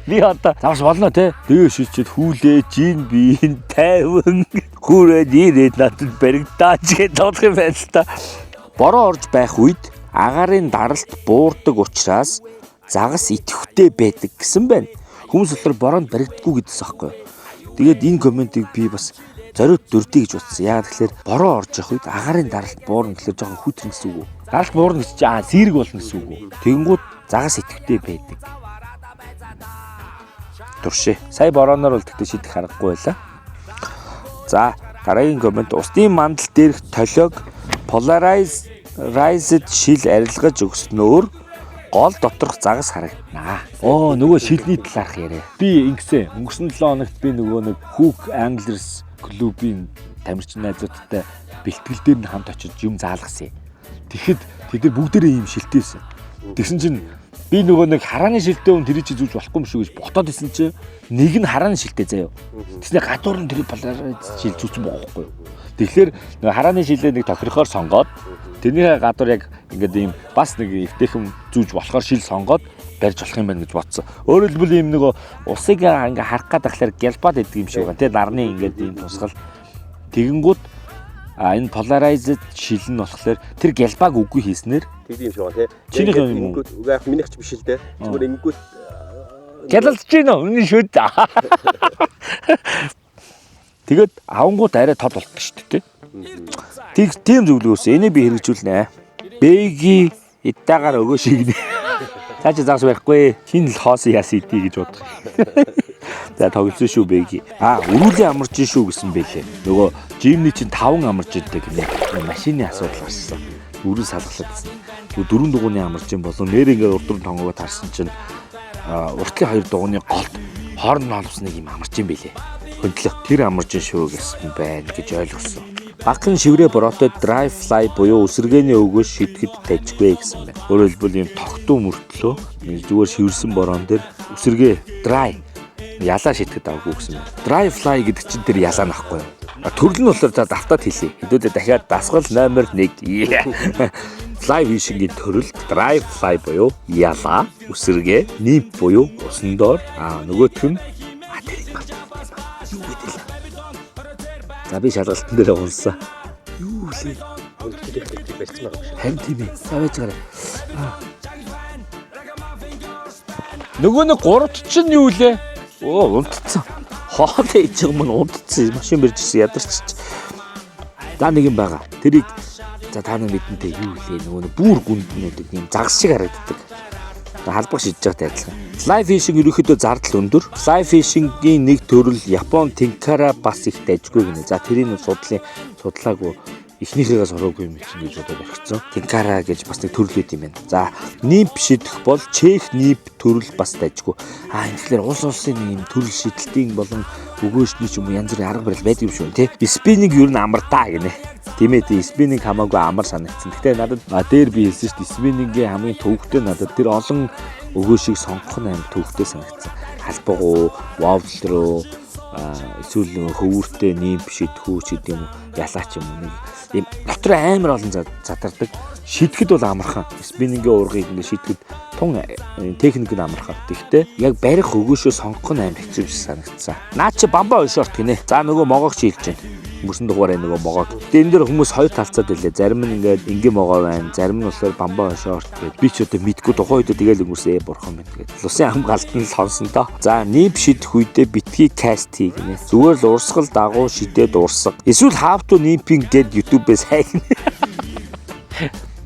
Би одоо завс болно те. Тэгээ шичээд хүлээ жин биен 50 хүрээд ирээд надад баригдаач гэж дуулах юм байна л та. Бороо орж байх үед агаарын даралт буурдаг учраас загас идэвхтэй байдаг гэсэн байна. Хүмүүс болохоор бороонд баригддаггүй гэдсэн аахгүй юу? Тэгээд энэ comment ийг би бас зориуд дурдъя гэж бодсон. Яг тэгэхээр бороо орж явах үед агаарын даралт буурна гэхлээр жоохон хүйтэн гэсэн үг үү? Даралт буурна гэж чи аа сэрэг болно гэсэн үг үү? Тэгэнгүүт загас идэвхтэй байдаг. Туршээ. Сая борооноор бол тэгтээ шидэх аргагүй байлаа. За, дараагийн comment: усны мандал дээрх толиог polarized шил арилгаж өгснөөр гол доторх загас харагданаа. Оо, нөгөө шилний талаарх яриа. Би ингэсэн. Өнгөрсөн 7 хоногт би нөгөө нэг Hook Anglers клубын тамирчин найзуудтай бэлтгэл дээр нь хамт очиж юм заалгасан. Тэгэхэд тэд нар бүгдээрээ ийм шилтээсэн. Тэгсэн чинь би нөгөө нэг харааны шилтэй хүн тэрий чи зүүж болохгүй юм шүү гэж ботоод исэн чинь нэг нь харааны шилтэй заяа. Тэгснэ гадуур нь тэр polarized шил зүүцэн байгаа байхгүй юу. Тэгэхээр нөгөө харааны шилээ нэг тохирохоор сонгоод, тэрнийхээ гадуур яг ингээд ийм бас нэг эвтэйхэн зүүж болохоор шил сонгоод барьж болох юм байна гэж бодсон. Өөрөөр хэлбэл ийм нөгөө усыг ингээ харах гээд ахлаар гялбаад идэг юм шиг байна. Тэ, нарны ингээд ийм тусгал. Тэгэнгүүт а энэ polarized шил нь болохоор тэр гялбааг үгүй хийснээр Тэгдэм юм шиг байна тий. Чинийх юм уу? Ингэнгүүт үгүй яг минийх ч биш л дээ. Зүгээр ингэнгүүт гялалж гин үү? Үнэн шүү дээ. Тэгээд авангууд арай тод болтго шүү дээ. Тэг тийм зөвлөгөөс. Энийг би хэрэгжүүлнэ. Бэги идагаар өгөө шигнэ. Цааш загас барихгүй. Хин л хоосон яас идэ гэж бодох. За, тоглосон шүү, Бэги. А, өрүүлийн амарч шүү гэсэн бэлээ. Нөгөө Jimny чинь 5 амарч идэг гинэ. Машины асуудал гарсан. Өрөө салгалаад гэсэн. Нөгөө дөрвөн дугууны амарч юм болов нэр ингээд урд дөрвөн тонгогоо тарсан чинь уртлын хоёр дугууны голд хооронд нь холбосон нэг юм амарч юм бэлээ. Хөндлөх тэр амарч шүү гэсэн байна гэж ойлгосон. Багахан шиврээ бороотой dry fly буюу үсэргээний өгөөс шидэхэд дажгүй гэсэн байна. Өөрөөр хэлбэл ийм тогтун мөртлөө зүгээр шивэрсэн бороон дээр үсэргээ dry ялаа шидэхэд авгүй гэсэн байна. Dry fly гэдэг чинь тэр ялаа нахгүй юу? А төрөл нь болохоор за давтаад хэлье. Хэдүүлээ дахиад дасгал номер 1. Fly fishing-ийн төрөл dry fly буюу ялаа, үсэргээ, nymph буюу усан доор, а нөгөөх нь а тэр юм байна. Юу гэдэг лээ? За, би шалгалтын дээр унсан. Юу лээ? Өндөрлөх барьсан байгаа шүү. Харин тийм ээ. За, байж гараа. Нөгөө нэг гуравт чинь юу лээ? Оо, унтцсан. Хоол хийж байгаа юм, унтцсан. Машин барьж ирсэн, ядарч. За, нэг юм байгаа. Тэрийг за та нар мэдэнтэй юу лээ? Нөгөө нэг бүр гүнднүүдэг юм загас шиг харагддаг. Халбаг шидэж байгаатай адилхан. Fly fishing ерөнхийдөө зардал өндөр. Fly fishing-ийн нэг төрөл Япон tenkara бас их дажгүй гинэ. За, тэрийг нь судлаа судлаагүй, эхнийхээгээ сураагүй юм чинь гэж бодоод орхисон. Tenkara гэж бас нэг төрөл үүд юм байна. За, nymph шидэх бол Чех nymph төрөл бас дажгүй. А, энэ тэгэхээр улс улсын нэг юм төрөл шидэлтийн болон өгөөжний ч юм уу янз бүрийн арга барил байдаг юм шүү тий. Spinning ер нь амар даа гинэ. Тийм ээ, тий, spinning хамаагүй амар санагдсан. Гэтэ надад дээр би хэлсэн шүү дээ. Spinning-ийн хамгийн төвөгтэй надад тэр олон Өгөөшийг сонгох нь амар төвөгтэй санагдсан. Халбаг уу, wobbler уу, эсвэл нөгөө хөвүүртэй nymph шидэх үү ч гэдэг юм уу, ялаа ч юм уу, нэг ийм дотор амар олон задардаг. Шидэхэд бол амархан. Spinning-ийн уургыг ингээд шидэхэд тун техник нь амархан. Тэгэхдээ яг барих өгөөшөө сонгох нь амар хэцүү шиг санагдсан. Наа чи bamboo short гинэ. За, нөгөө могоог чи хэлж байна. Өнгөрсөн дугаараа нөгөө могоог. Тэгээ энэ дээр хүмүүс хоёр талцаад байлээ. Зарим нь ингээд ингийн могоо байна. Зарим нь болохоор bamboo short гэдэг. Би ч одоо мэдгүй, тухайн үед тэгэл өнгөрсөн, бурхан минь тэгээд. Лусын хамгаалт нь л хонсон доо. За, nymph шидэх үедээ битгий cast хий гинэ. Зүгээр л урсгал дагуу шидээд урсга. Эсвэл how to nymphing гэд YouTube-ээс хайгна.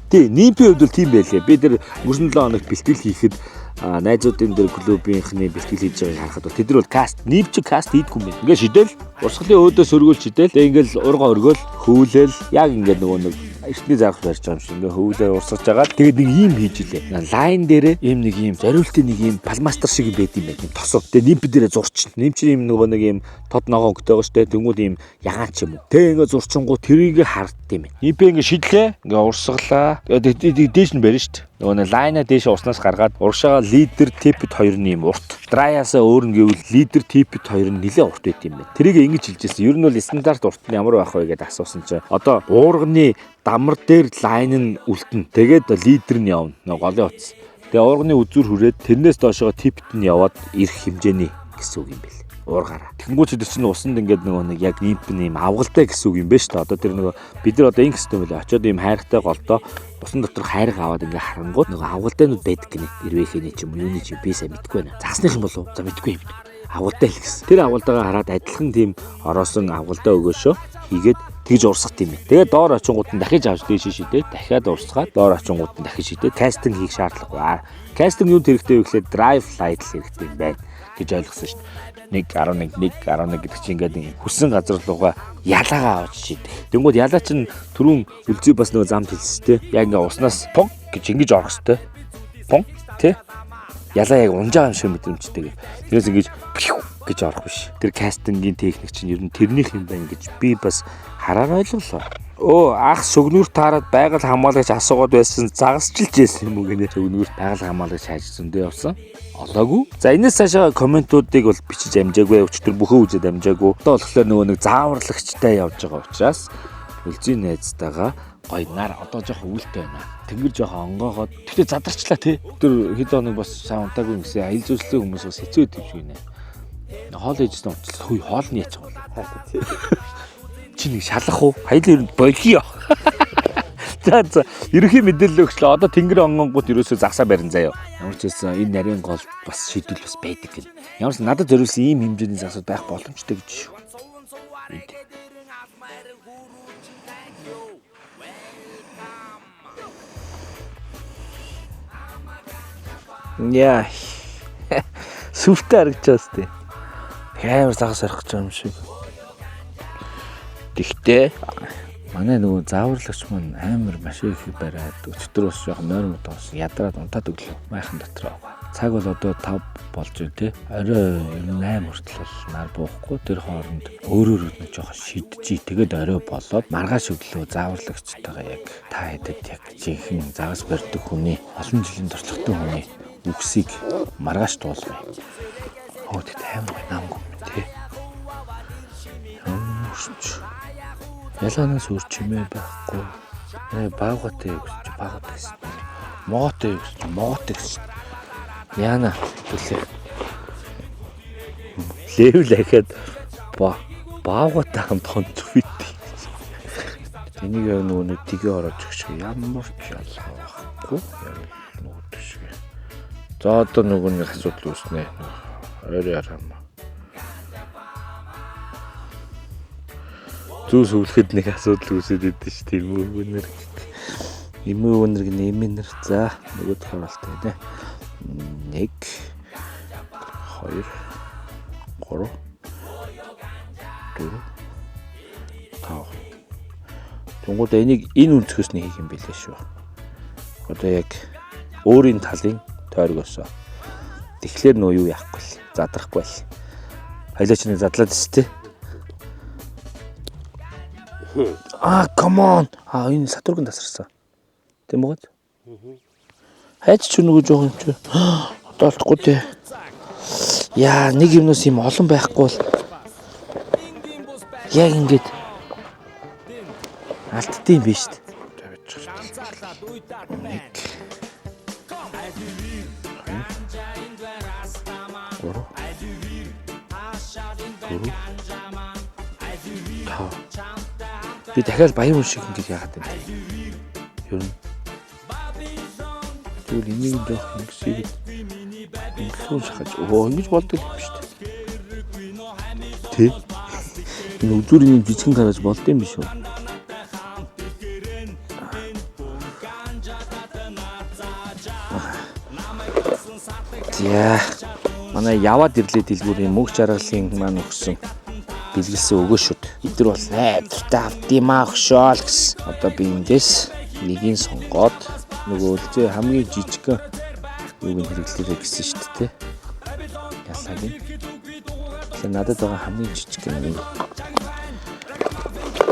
Тий, nymph-ийн хувьд бол тийм байлээ. Би тэр өнгөрсөн 7 хоногт бэлтгэл хийхэд найзуудын дээр клубийнхны бэлтгэл хийж байгааг харахад бол тэд нар бол cast, nymph чи cast хийдэггүй юм байна. Ингээ шидэл, урсгалын өөдөө сөргөөл шидэл. Тэгээ ингээл ургаа өргөөл, хөвлөөл, яг ингээд нөгөө нэг эртний зарах барьж байгаа юм шиг ингээ хөвлөө урсгаж байгаа. Тэгээд нэг ийм хийж илээ. Line дээрээ ийм нэг ийм зориултын нэг ийм пластмастер шиг юм байд юм байна. Тосоо. Тэгээд nymph дээрээ зурчин. Nymph чинь ийм нөгөө нэг ийм тод ногоон өнгөтэй байгаа шүү дээ. Тэнгүүд ийм ягаан ч юм уу. Тэгээ ингээ зурчингуу тэрийг хардд юм байна. Nymph ингээ шидлээ. Ингээ урсгалаа. Тэгээд дээш нь барина шүү дээ. Нөгөө нэг line-а дээш уснаас гаргаад уршаага leader tippet хоёр нь ийм урт. Dry-аас өөр нь гэвэл leader tippet хоёр нь нэлээд урт байт юм байна. Тэрийг ингэж хэлжсэн. Ер нь бол стандарт урт нь ямар байх вэ гэдээ асуусан чинь одоо уурганы дамар дээр line нь үлдэнэ. Тэгээд leader нь явна. Нөгөө голын утас. Тэгээ уурганы үзүүр хүрээд тэрнээс доошоо tippet нь яваад ирэх хэмжээний гэсэн үг юм бэл, уургаараа. Тэнгүүч тэр чинь усанд ингээд нөгөө нэг яг nymph юм авгалтай гэсэн үг юм байна шүү дээ. Одоо тэр нөгөө бид нар одоо ингэх юм бэлээ. Очоод ийм хайргатай голдоо усан дотор хайрга аваад ингээ харангууд нөгөө авгалтайнууд байдаг гинэ. Ирвэхэний ч юм уу, юуны ч юм, би сайн мэдэхгүй байна. Загасных юм болов уу? За, мэдэхгүй юм. Авгалтай л гэсэн. Тэр авгалтайгаа хараад адилхан тийм ороосон авгалтай өгөөшөө хийгээд тэгж урсгах юм байна. Тэгээд доор очингууд нь дахиж авч дээш шидээд, дахиад урсгаад, доор очингууд нь дахиж шидээд, casting хийх шаардлагагүй. Casting юунд хэрэгтэй вэ гэхлээр dry fly л хэрэгтэй юм байна гэж ойлгосон шүү дээ. 1 11 1 11 гэдэг чинь ингээд нэг хүссэн газар руугаа ялаагаа авч шидэх. Тэнгүүд ялаа чинь түрүүн үлзий бас нөгөө замд хэлсэн те. Яг ингээ уснаас пунг гэж ингэж орох хэвээр. Пунг те. Ялаа яг унж байгаа юм шиг мэдрэмжтэй. Тэрнээс ингэж гэж орох биш. Тэр casting-ийн техник чинь ер нь тэрнийх юм байна гэж би бас хараар ойлголоо. Өө, ах шөгнүүр таарад байгаль хамгаалагч асуугаад байсан, загасчилж байсан юм уу гинэ. Шөгнүүр байгаль хамгаалагч хайж зөндөө явсан. Олоогүй. За, энэс цаашаа comment-уудыг бол бичиж амжаагүй. Өчтөр бүхэн үзээд амжаагүй. Одоо болохоор нөгөө нэг зааварлагчтай явж байгаа учраас үлзий найзтайгаа гоё нар одоо жоохон үүлтэй байна. Тэнгэр жоохон онгоогоод, тэгтээ задарчлаа тий. Тэр хэд хоног бас сайн унтаагүй гэсэн, аялал жуулчлалын хүмүүс бас хэцүү байд юм шиг нэ. Хоол ээжсэн унтчлаа. Хүй, хоол нь яачих вэ? Чи нэг шалах уу? Баял ер нь болио. За, ерөнхий мэдээлэл өгчлээ. Одоо тэнгэр онгонгууд ерөөсөө загсаа барин заяа. Ямар ч байсан энэ нарийн гол бас шийдвэл бас байдаг гэн. Ямар ч надад зориулсан ийм хэмжээний загсууд байх боломжтой гэж шүү. Энд. Яа. Сүвтэй харагдаж байгаа сте. Амар загас арих гэж байгаа юм шиг. Тэгтээ манай нөгөө зааварлагч маань амар маш их бариад өчтөр бас жоохон нойр мутаас ядраад унтаад өглөө. Майхан дотор байгаа. Цаг бол одоо 5 болж байна те. Орой ер нь 8 хүртэл бол нар буухгүй. Тэр хооронд өөрөөр нэг жоохон шидчихий. Тэгээд орой болоод маргааш өглөө зааварлагчтайгаа яг та хэдэд яг жинхэнэ загас барьдаг хүний, олон жилийн туршлагатай хүний үгсийг маргааш туулгая. Оо, тэгт амар гоё намгүй юм те. Ямар ч ялгаанаас өөр чимээ байхгүй. Баагаатай юу гэсэн чи баагаатай гэсэн. Могоотой юу гэсэн чи могоотой гэсэн. Яна үлээ. Level ахаад баагаатай хамт хонцох бит. Энийг яг нөгөө нэг тгээ ороод өгч ямар ч ялгаа байхгүй. Яг нөгөө шиг. За, одоо нөгөө нэг асуудал үүснэ. Ойр ярам. Зүү сүлэхэд нэг асуудал үүсээд идэв ш, тийм үү өнөр. Эмээ өнөр гэнэ, эмээнэр. За, нөгөө харуултай нэ. 1 2 3 4 5. Тунгууд энийг энэ өнцгөөс нь хийх юм билээ шүү. Одоо яг өөрийн талын тойргоосоо. Тэгэхээр нөө юу яахгүй л, задрахгүй л. Хоёлоо ч нэг задлаад өстэй. Аа, come on. Аа, энэ Сатурн тасарсан. Тийм үү? Хайж ч нөгөө жоох юм чи. Одоо олдохгүй те. Яа, нэг юмнаас юм олон байхгүй бол яг ингэж алддсан юм биш үү? 1 2 3 4 5. Би дахиад баян хүн шиг ингэж яагаад юм бэ? Ер нь тэгвэл энийг нь жоох ингэсийг ингэсэн шахаж өө ингэж болдог юм шүү дээ. Тэ? Энэ үзүүрийн юм жижигэн гараж болд юм биш үү? За манай яваад ирлээ дэлгүүрийн мөнх жаргалын маань өгсөн бэлгэлсэн өгөө шүд. Эдгээр бол айдтай авдимаа өгшөөл гэсэн. Одоо би эндээс нэгийг сонгоод нөгөө үлзээ хамгийн жижигхэн юуг нь хэрэглээрэй гэсэн шүү дээ. Ялааг нь. Тэгэхээр надад байгаа хамгийн жижиг нь энэ.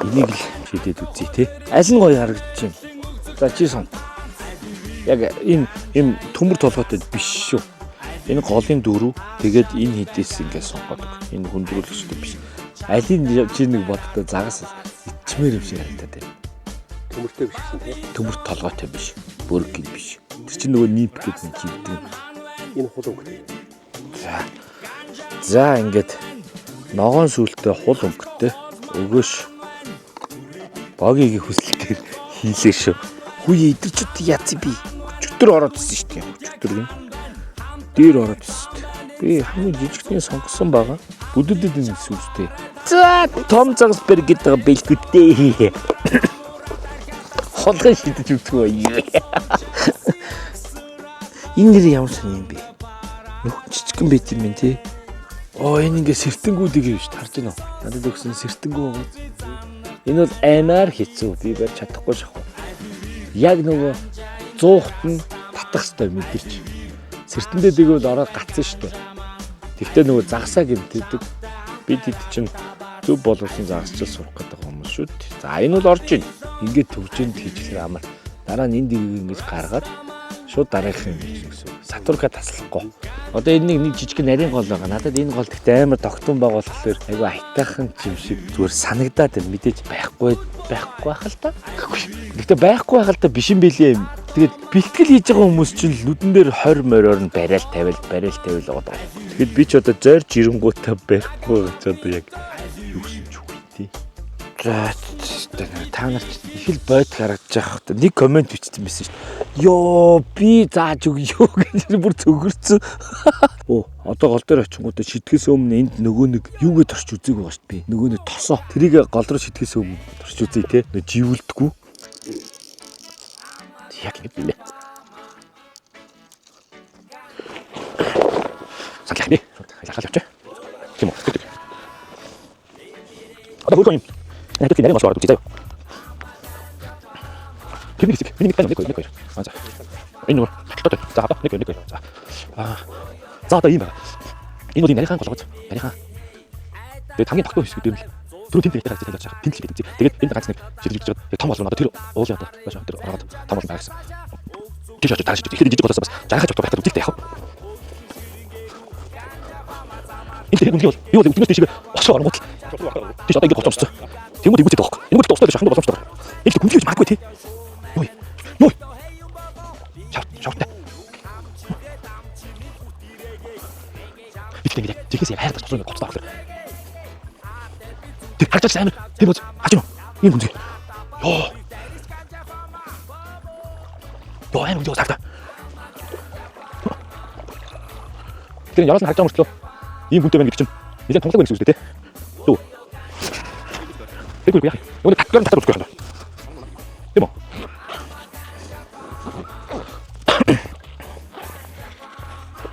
Энийг л шидэд үзье те. Аль нь гоё харагдаж байна? За чи сон. Яг энэ юм төмөр толгойтой биш шүү. Энэ голын дөрөв тэгээд энэ хэдээс ингээд сонгодог. Энэ хүндрүүлэгчтэй биш. Алийг чи нэг боддоо загас ичмээр юм шиг харагдаад байна. Төмөртэй биш гэсэн тий. Төмөр толгойтой биш. Бөрг гин биш. Тэр чинь нөгөө нимп гэдэг нь чивдэг. Энэ хул өнгөтэй. За. За ингээд ногоон сүлтэй хул өнгөтэй өгөөш богийн хүсэлтээр хийлээ шүү. Хүй идэрчүүд яц би. Өчигдөр ороод ирсэн шүү дээ. Өчигдөр гин. Дээр ороод ирсэн шүү дээ. Би хамгийн жижигтнийг сонгосон байгаа. Бүдэдэд нь сүстэй. За том загас бэр гэдэг бэлгүтээ. Холгой шидэж үзэх үү. Энэ нэр ямар сони юм бэ? Нөхөн жижигхэн байт юм бэ те? Оо энэ ингээ сэртэнгүүдийг юм шүү харж байна уу? Надад өгсөн сэртэнгүү байгаа. Энэ бол аймаар хэцүү. Би барь чадахгүй шахав. Яг нөгөө 100-т нь татах хэрэгтэй мэдэрч. Сэртэндээ дэгвэл ороод гацсан шүү дээ. Тэгтээ нөгөө загсаа гэмтээдэг. Бид хэд чинь зөв боловсон загасчил сурах гэдэг хүмүүс шүү дээ. За энэ бол орж ийн. Ингээд төвжинд хийчихлээр амар. Дараа нь энэ дэгийг ингэж гаргаад шууд дараагийнх юм хийж гэсэн үг. Сатурка таслахгүй. Одоо энэ нэг жижиг нарийн гол байгаа. Надад энэ гол гэхдээ амар тогтун байгаа болохоор айгүй айтайхан юм шиг зүгээр санагдаад байна. Мэдээж байхгүй байх л та. Гэхдээ байхгүй байх л та биш юм бэлээ. Тэгээд бэлтгэл хийж байгаа хүмүүс чинь л нүдэн дээр 20 мориор нь барайл тавиал барайл тавиал байгаа. Тэгэхэд би ч одоо зорж ирэнгуутаа барихгүй гэж одоо яг юу гэсэн ч үгүй тий. За та нарт их л бойд харагдаж байгаа хэрэг. Нэг комент бичсэн байсан шүү дээ. Йоо би зааж өгье гэж бүр цөгөрцөн. Оо одоо гол дээр очингуудаа шитгэс өмнө энд нөгөө нэг юугээ торч үзег байгаа шүү дээ би. Нөгөө нэг тосоо. Тэрийг гол руу шитгэс өмнө торч үзье те. Нөө живүүлдэггүй. Яг ингэ билээ. Сандлах би. Хайлахал явчих. Тийм үү. Одоо хөргөн юм. Надад нарийн гол ороод үзье заяа. Тэр нэг хэсэг. Миний нэг нэг нэг хоёр. Аа за. Энэ нөгөө таталтай. За одоо нэг нэг хоёр. За. Аа. За одоо ийм байна. Энэ бол энэ нарийнхан голгоц. Нарийнхан. Тэгээд хамгийн тогтмол хэсэг дээр л түрүү тэнт хэлтэй харагдаж байгаа. Тэнт л гэдэг. Тэгээд энд ганц нэг шилжиж үзэж байгаа. Тэгээд том болов одоо тэр уулын одоо бааш тэр ороод том болон байгаа гэсэн. Тийш очиж тааш. Тэгэхээр жижиг голоос бас жаргаж тогтмол байхад үзэлтэй яах вэ? Энэ тэр үнэхээр бол би бол өднөөс тийшээ босоо оронгууд тийш одоо ингэ голомжсон. Тэнгүүд игүүтэй байгаа байхгүй. Энгүүд тустай шаханд боломжтой байгаа. Энэ л гүнзгий гэж магадгүй тий. Юу юу. Шавт шавттай. Би тэг ингэ жихээс яг хайртаж тослоо ингэ гоцтой авах. Тэр харж амар тэр боз харж байна уу? Энэ гүнзгий. Йоо. Йоо амар гүнзгий тагта. Тэр яраас нь харж байгаа мөртлөө ийм хүнтэй байна гэдэг чинь нэлээд томлог байна гэсэн үг үү те. Дүү. Тэгвэл яах юм? Нөгөө татгаар татар үзэх байх юм. Тийм үү?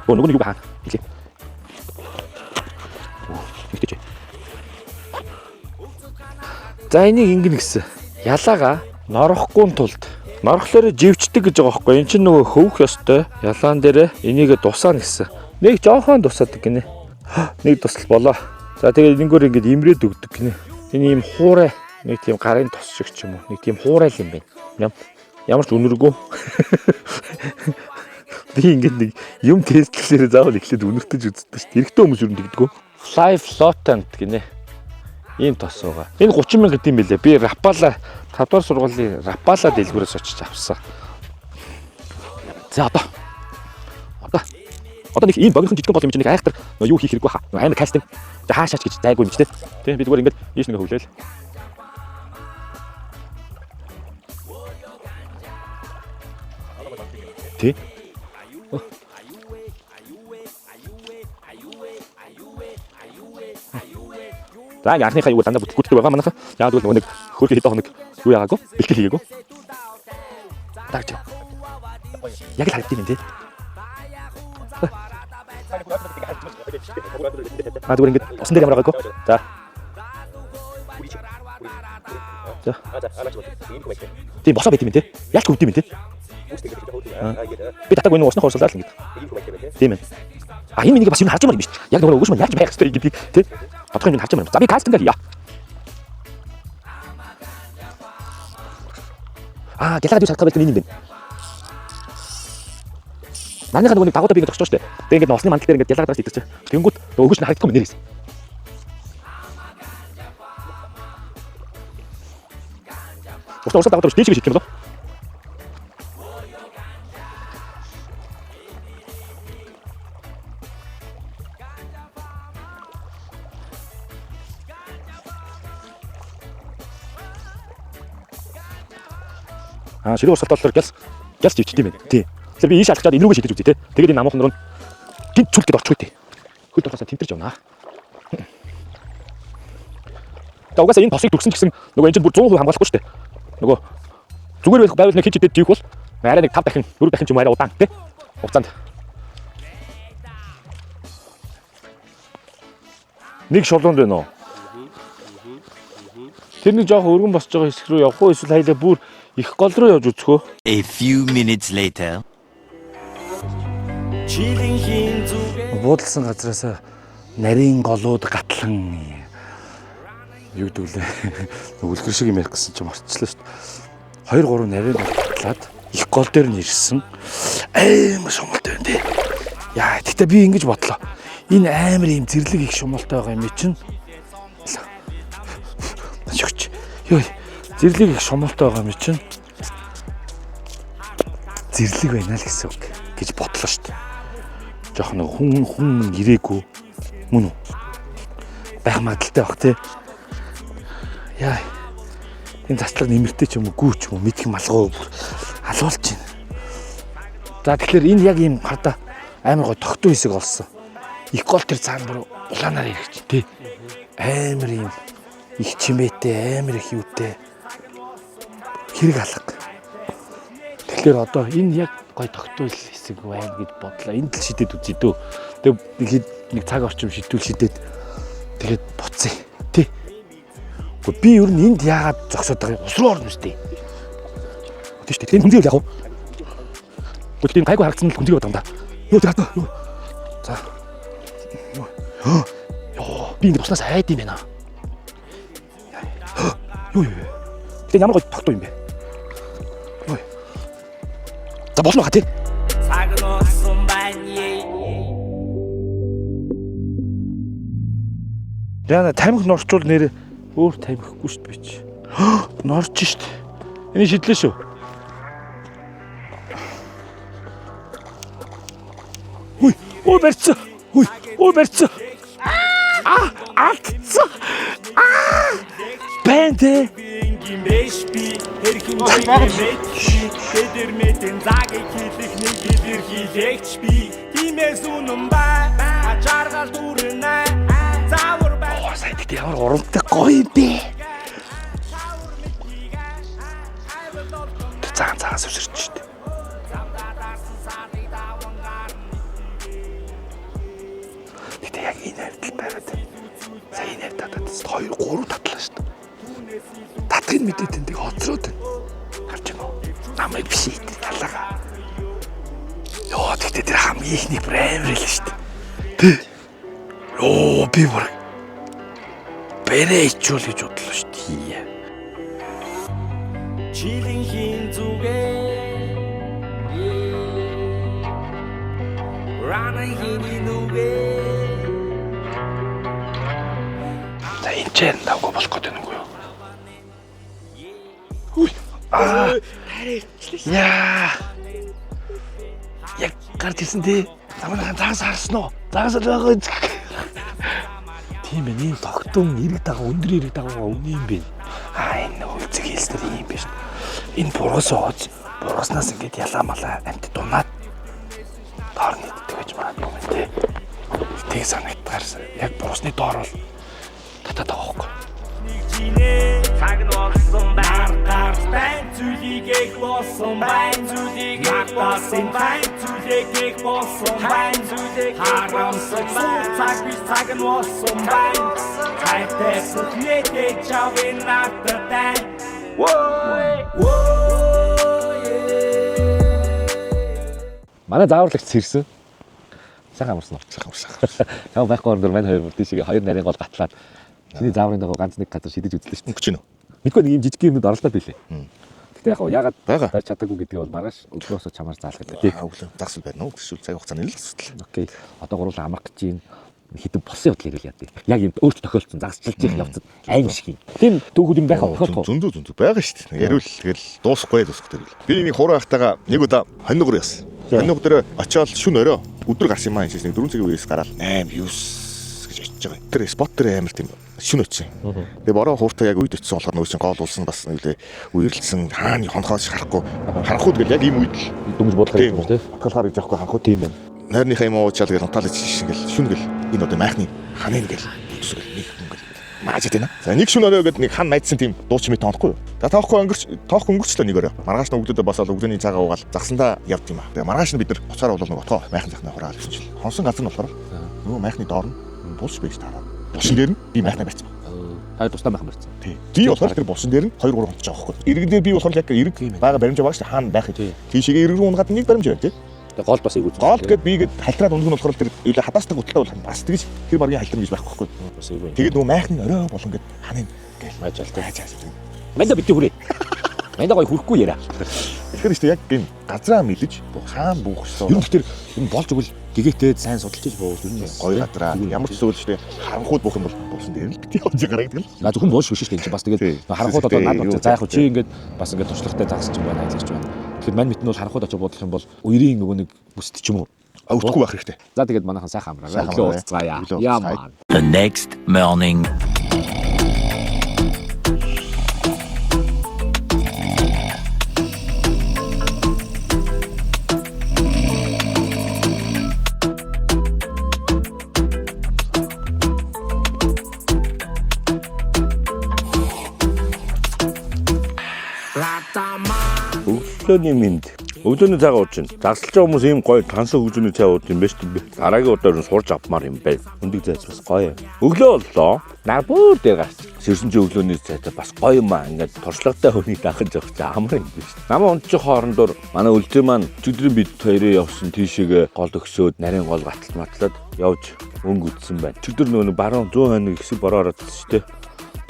Оо нөгөө нэг юу хаана? Хэлээ. Оо, нэгтэж. За энийг ингэнэ гэсэн. Ялаага норохгүй тулд норохлоор живчдэг гэж байгаа байхгүй. Энд чинь нөгөө хөвөх ёстой. Ялаан дээрээ энийгээ дусаана гэсэн. Нэг жоохон дусаадаг гинэ. Нэг тусал болоо. За тэгээд энэгээр ингээд имрээд өгдөг гинэ. Энэ ийм хуурай нэг тийм гарын тос шиг ч юм уу. Нэг тийм хуурай л юм байна. Ямар ч үнэргүй. Би ингээд нэг юм тестлэлээр заавал эхлээд үнэртэж үздэг шүү дээ. Эрэгтэй хүмүүс юу нэгдэггүй. Fly floatant гинэ. Ийм тос байгаа. Энэ 30 мянга гэдэм билээ. Би Rapala 5 дугаар сургуулийн Rapala дэлгүүрээс очиж авсан. За одоо. Одоо нэг ийм богинохон жижигхэн гол юм чинь нэг айхтар юу хийх хэрэггүй хаа. Амар casting. За хаашаач гэж зайгүй юм чи тэ. Тийм би зүгээр ингээд ийш нэг хөвлөөл. Тий. За ингээ анхныхаа юу дандаа бүтлгүүттэй байгаа манайха. Яг тэгвэл нөгөө нэг хөөрхөн хэдэн хоног юу яагаагүй бэлтгэл хийгээгүй. Дагж. Яг л харагдсан юм тий. А зүгээр ингээд усан дээр ямар байгаагүй. За. За. Тийм босоо байт юм тий. Ялч хөвд юм тий. Би татаг энэ усны хорсолаа л ингээд. Тийм ээ. А энэ миний бас юм харж байгаа юм биш. Яг нөгөө өгөөш маань яаж байх ёстой гэдгийг тий. Тодорхой юм харж байгаа юм. За би кастингаар хийе. Аа, гялгаад юу чадах байх юм энэ юм бэ? Нарныхаа нөгөө нэг дагуудаа би ингээд зогсож штэ. Тэгээ ингээд усны мандал дээр ингээд гялгаад байгаа шүү дээ. Тэнгүүт нөгөө өгөөш нь харагдахгүй юм нэрээс. Усны урсгал дагуудаа дээшгээ шидэх юм болов? Аа, ширээ урсгалтай болохоор гялс живчт юм байна. Тий. Тэгэхээр би ийш алхачаад энэ рүүгээ шидэж үзье те. Тэгээд энэ намуухан руу гинт цүл гэд орчих үү те. Хөлд орохоосаа тэмтэрч явнаа. За угаасаа энэ тосыг түрсэн ч гэсэн нөгөө энэ чинь бүр 100% хамгаалахгүй шүү дээ. Нөгөө зүгээр байх байвал нэг хич хидэд живэх бол арай нэг 5 дахин 4 дахин ч юм арай удаан те. Хугацаанд нэг шулуунд байна уу? Тэр нэг жоох өргөн босч байгаа хэсэг рүү явах уу эсвэл хайлаа бүр их гол руу явж үзэх үү? A few minutes later. Буудалсан газраас нарийн голууд гатлан юу гэдэг лээ. Үлгэр шиг юм ярих гэсэн чинь морчлоо шүү дээ. 2 3 нарийн гол гатлаад их гол дээр нь ирсэн. Амар шумалтай байна тий. Яа, тэгтээ би ингэж бодлоо. Энэ амар ийм зэрлэг их шумалтай байгаа юм чинь. Шүгч. Йой. Зэрлэг их шумалтай байгаа юм чинь. Зэрлэг байна л гэсэн үг гэж бодлоо шүү дээ. Жохон нэг хүн ирээгүй мөн үү? Байх магадaltaй бах тий. Яа. Энэ заслаг нэмэртэй ч юм уу гүү ч юм уу мэдх малгай бүр алуулж байна. За тэгэхээр энэ яг ийм хардаа амар гой тогтун хэсэг олсон. Их гол тэр цаана бүр улаанаар ирэх чинь тий. Амар ийм их чимээтэй, амар их юутэй хэрэг алга. Тэгэхээр одоо энэ яг гой тогтун хэсэг байна гэж бодлоо. Энд л шидэд үзье дөө. Тэгээ нэг цаг орчим шидвэл шидэд тэгээд буцъя. Тий. Гэхдээ би ер нь энд яагаад зогсоод байгаа юм? Ус руу орно үстэй. Тийм шүү дээ. Энэ хүнзээ яах вэ? Гэхдээ энэ гайгүй харагдсан л хүнзээ байгаа юм да. Юу тэр хатаа. Юу. За. Юу. Йоо, би ингэ уснаас айд юм байна. Юу юу. Тэгээ ямар гой тогтуу юм бэ? Юу. За болно ха тий. Цаг нууцсан байна. Яна тамхи норчвол нэр өөр тамхигүй шүү дээ би чи. Норч шүү дээ. Энэ шидлээ шүү. Хүй, ой барьцсан. Хүй, ой барьцсан. Аа, алдсан. Аа! Бэн тэ. Гимэш би хэрхэн гимэш тэдэр мэдэн цагийг хэлэх нэг илэрхийлэгч би тиймээс үнэн бай ачааргал дүрнэ заавар бай. Оо сая тэгтээ ямар урамтай гоё юм бэ. Цагаан цагаан сүсэрч шүү дээ. Тэгтээ яг энэ хавьд байгаад сая энэ хавьд татаад 2 3 татлаа шүү дээ. Татгийг мэдээд энэ хоцроод байна. Харж байна уу? Намайг биш ээ талаага. Йоо тэгтээ тэр хамгийн ихний бүр амар л шүү дээ. Тэ. Йоо би бүр бэрэ ичүүл гэж бодлоо шүү дээ. Чилийн хин зүгээ. За энэ ч давгүй болох гэдэг юм уу юу? Үгүй. Аа. Яа. Яг гарч ирсэн тий. Замын загас харсан уу? Загас л байгаа. Тийм ээ, ийм тогтун эрэг дагуу, өндөр эрэг дагуу үнэ юм бэ. Аа, энэ үлзэг хэлснээр ийм биш. Энэ бургас ууж, бургаснаас ингээд ялаа малаа амт дунаад доор нийтдэг гэж магадгүй юм тий. Тэг санагдгаар яг бургасны доор бол татаад байгаа байхгүй. Цаг нь болсон байна. Гарц байн зүйлийг их болсон байна. Зүйлийг их болсон байна. Зүйлийг их болсон байна. Зүйлийг харамсаж цаг биш цаг нь болсон байна. Хайртай бүхнээдээ чавын надтай. Wой. Манай зааварлагч сэрсэн. Сайхан амарсан уу? Сайхан амарсан. Чам байхгүй орон дээр мань хоёр бүр тийшээ хоёр нарийн гол гатлаад чиний зааврын дагуу ганц нэг газар шидэж үзлээ шүү дээ. Өнгөч гинөө. Мэдгүй нэг юм жижиг юмнууд оролдоод билээ. Гэтэ яг ягаад Байгаа. барьж чадаагүй гэдгийг бол маргааш өглөөсөө чамаар заалах гэдэг. Аа өглөө загас байна уу? Эсвэл цаг хугацааны л асуудал. Окей. Одоо гурлаа амрах гэж юм хитэн болсон явдал ярил яа. Яг юм өөртөө тохиолдсон загасчилж их явцад аим шиг юм. Тийм түүхүүд юм байх тохиолдох. Зөндөө зөндөө байгаа шүү дээ. Яриул тэгэл дуусахгүй дуусахгүй тэгэл. Би нэг хуруу байхтайгаа нэг удаа хоньногор ясан. Хоньног дээр очиод шүн орой өдөр гарсан юм аа энэ нэг 4 цагийн үеэс гараал 8 9 гэж очиж байгаа. Тэр спот дээр амар тийм шүн очив. Тэгээ бороо хууртай яг үед очисон болохоор нөгөө чинь гол уулсан бас нэлээ үерлсэн хаана хонхоос харахгүй. Харанхуй тэгэл яг ийм үед л Дөнгөж буудлахаар тийм юм тийм. Батгалахаар гэж яахгүй харанхуй Тийм байна. Нойрныхаа юм уучаал гэл унтаал ичиж ингээл шүн гэл энэ одоо майхны ханын гэл төсгөл нэг хүн гэл мааж идэна. За нэг шүн орой гэд нэг хан найдсан тийм дууч мэт тоохгүй юу. За тоохгүй өнгөрч тоохгүй өнгөрчлөө нэг орой. Маргааш нь өглөөдөө босоод өглөөний цагаа уугаал загсандаа явд юм аа. Тэгээ маргааш нь бид нар буцаараа бол нэг отгоо майхан захнаа хураал гэсэн чил. Хонсон газар нь болохоор нөгөө майхны доор нь булш байж таараа. Булшин дээр нь би майхнаа барьсан. Та тусдаа майхан барьсан. Тий. Би болохоор тэр булшин дээр нь 2 3 унтж байгаа байхгүй. Иргэн дээр би болохоор яг эрг байгаа баримжаа байгаа шүү дээ. Хаана байх юм. Тийшээгээ эрг рүү унгаад нэг баримжаа байна тий. Тэгээ гол бас эйгүү. Гол гээд би гээд халтраад унах нь болохоор тэр юу хадаастаг гуталтай бол бас тэгж тэр баргийн халтрна гэж байхгүй байхгүй. Бас эйгүү. Тэгээд нөгөө майхны орой болон гээд ханын гээл Маажаал тий. хаажаа. Манда бити хүрээ. Манда гоё хүрхгүй яриа. Тэгэхээр шүү дээ яг энэ газраа мэлж хаан буух Ер ёстой. нь тэгэхээр юм болж өгөл гэгээтэй сайн судалж иж буул ер нь бас Гоё газраа ямар ч зүйл шүү дээ харанхуйд буух юм бол буусан дээр л бити явж байгаа гэдэг л. На зөвхөн бууш биш шүү дээ. Энэ чинь бас тэгээд Тий. харанхууд одоо над Юу болчих. За яг хөө чи ингээд бас ингээд туршлагатай загсч юм байна, ажиллаж байна. Тэгэхээр мань мэт нь бол харанхууд очиж буудлах юм бол үерийн нөгөө нэг бүст ч юм уу. Өвдөхгүй байх хэрэгтэй. За тэгээд манайхан сайхан амраарай. Сайхан Өглөө амраарай. уулзцаая. Өглөө Яа уулзцаая. маань. The next morning. Өглөөний мэнд. Өглөөний цайгаа ууж чинь. Загсалж байгаа хүмүүс ийм гоё тансаг хөгжмөний цай ууд юм байна шүү дээ. Дараагийн удаар нь сурч авмаар юм байна. Өндөг зайц бас гоё. Өглөө боллоо. Нар бүр дээр гарч. Сэрсэн чи өглөөний цайтай бас гоё юм аа. Ингээд туршлагатай хүнийг дагаж явах чи амар юм биш. Намаа унтчих хоорондоор манай үлзий маань өчигдрийн бид хоёрын явсан тийшээгээ гол өгсөөд нарийн гол гаталт матлаад явж өнгө үтсэн байна. Өчигдөр нөгөө нэг баруун зүүн хойно хэсэг бороо ороод ирсэн шүү дээ.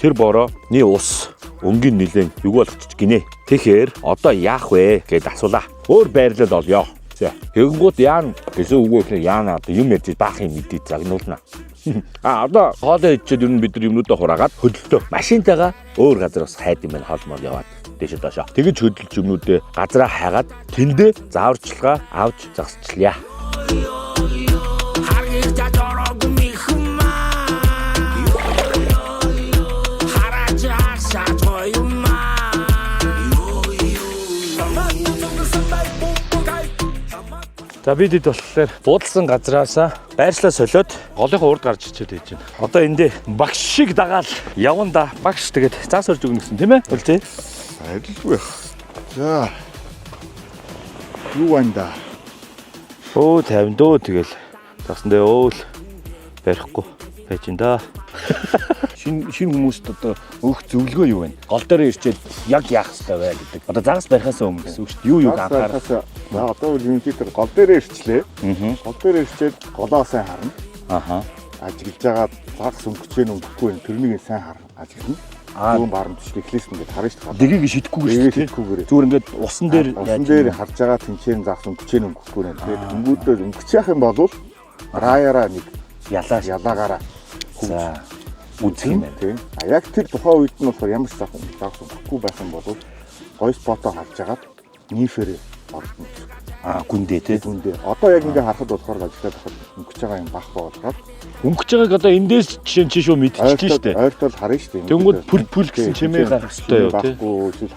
Тэр борооны ус өнгийн нилээн юу болгочих гинэ. Тэгэхээр одоо яах вэ гэд асуулаа. Өөр байрлал олё. За. Тэгэнгүүт яана гэсэн үг вэ гэхээр яана одоо юм ярьж баах юм мэдээ загнуулна. А одоо хоолоо идчихэд ер нь бид нар юмнуудаа хураагаад хөдөлтөө. Машинтайгаа өөр газар бас хайд юм байна хоол мол яваад дээшээ доошоо. Тэгэж хөдөлж юмнуудээ газраа хайгаад тэндээ зааварчилгаа авч загсчлаа. За бид хэд болохоор буудалсан газраасаа байршлаа солиод голынхоо урд гарч ичээд байж байна. Одоо эндээ багш шиг дагаал явна да. Багш тэгээд заас орж өгнө гэсэн тийм ээ? Үлзээ. Адилгүй байх. За. Юу байна да? Өө 50 дөө тэгэл засан дээр өөл барихгүй байж ин да. Шинэ хүмүүст одоо өгөх зөвлөгөө юу вэ? Гол дээр ирчээд яг яах ёстой вэ гэдэг. Одоо загас барихаас өмнө гэсэн үг шүү дээ. Юу юуг анхаарах. За одоо бол ерөнхийдөө тэр гол дээрээ ирчлээ. Гол дээрээ ирчээд голоо сайн харна. Аха. Ажиглаж байгаа загас өнгөч гэн өнгөхгүй юм тэрнийг сайн харна. Ажиглана. Зүүн баруун тийш эхлээс нь ингээд харна шүү дээ. Дэгийг шидэхгүйгээр шүү дээ. Шидэхгүйгээр. Зүгээр ингээд усан дээр усан дээр харж байгаа тэнцэн загас өнгөчэн өнгөхгүй нэ. Тэгээд хөнгүүдээр өнгөч яах юм бол раяараа нэг ялаагаараа За үзэх юм байна. Тийм. А яг тэр тухайн үед нь болохоор ямар ч загас өнгөхгүй байх юм бол гой спотоо харж агаад нифэрээ ордно. А гүндээ тий. Гүндээ. Одоо яг ингээ харахад болохоор ажиллаад байхад өнгөж байгаа юм байхгүй болохоор Өнгөж байгааг одоо эндээс жишээ нь чи шүү мэдчихэж шүү дээ. Ойртол харна шүү дээ. Тэнгүүд пүл пүл гэсэн чимээ гарах хэрэгтэй юу тий. Байхгүй эсвэл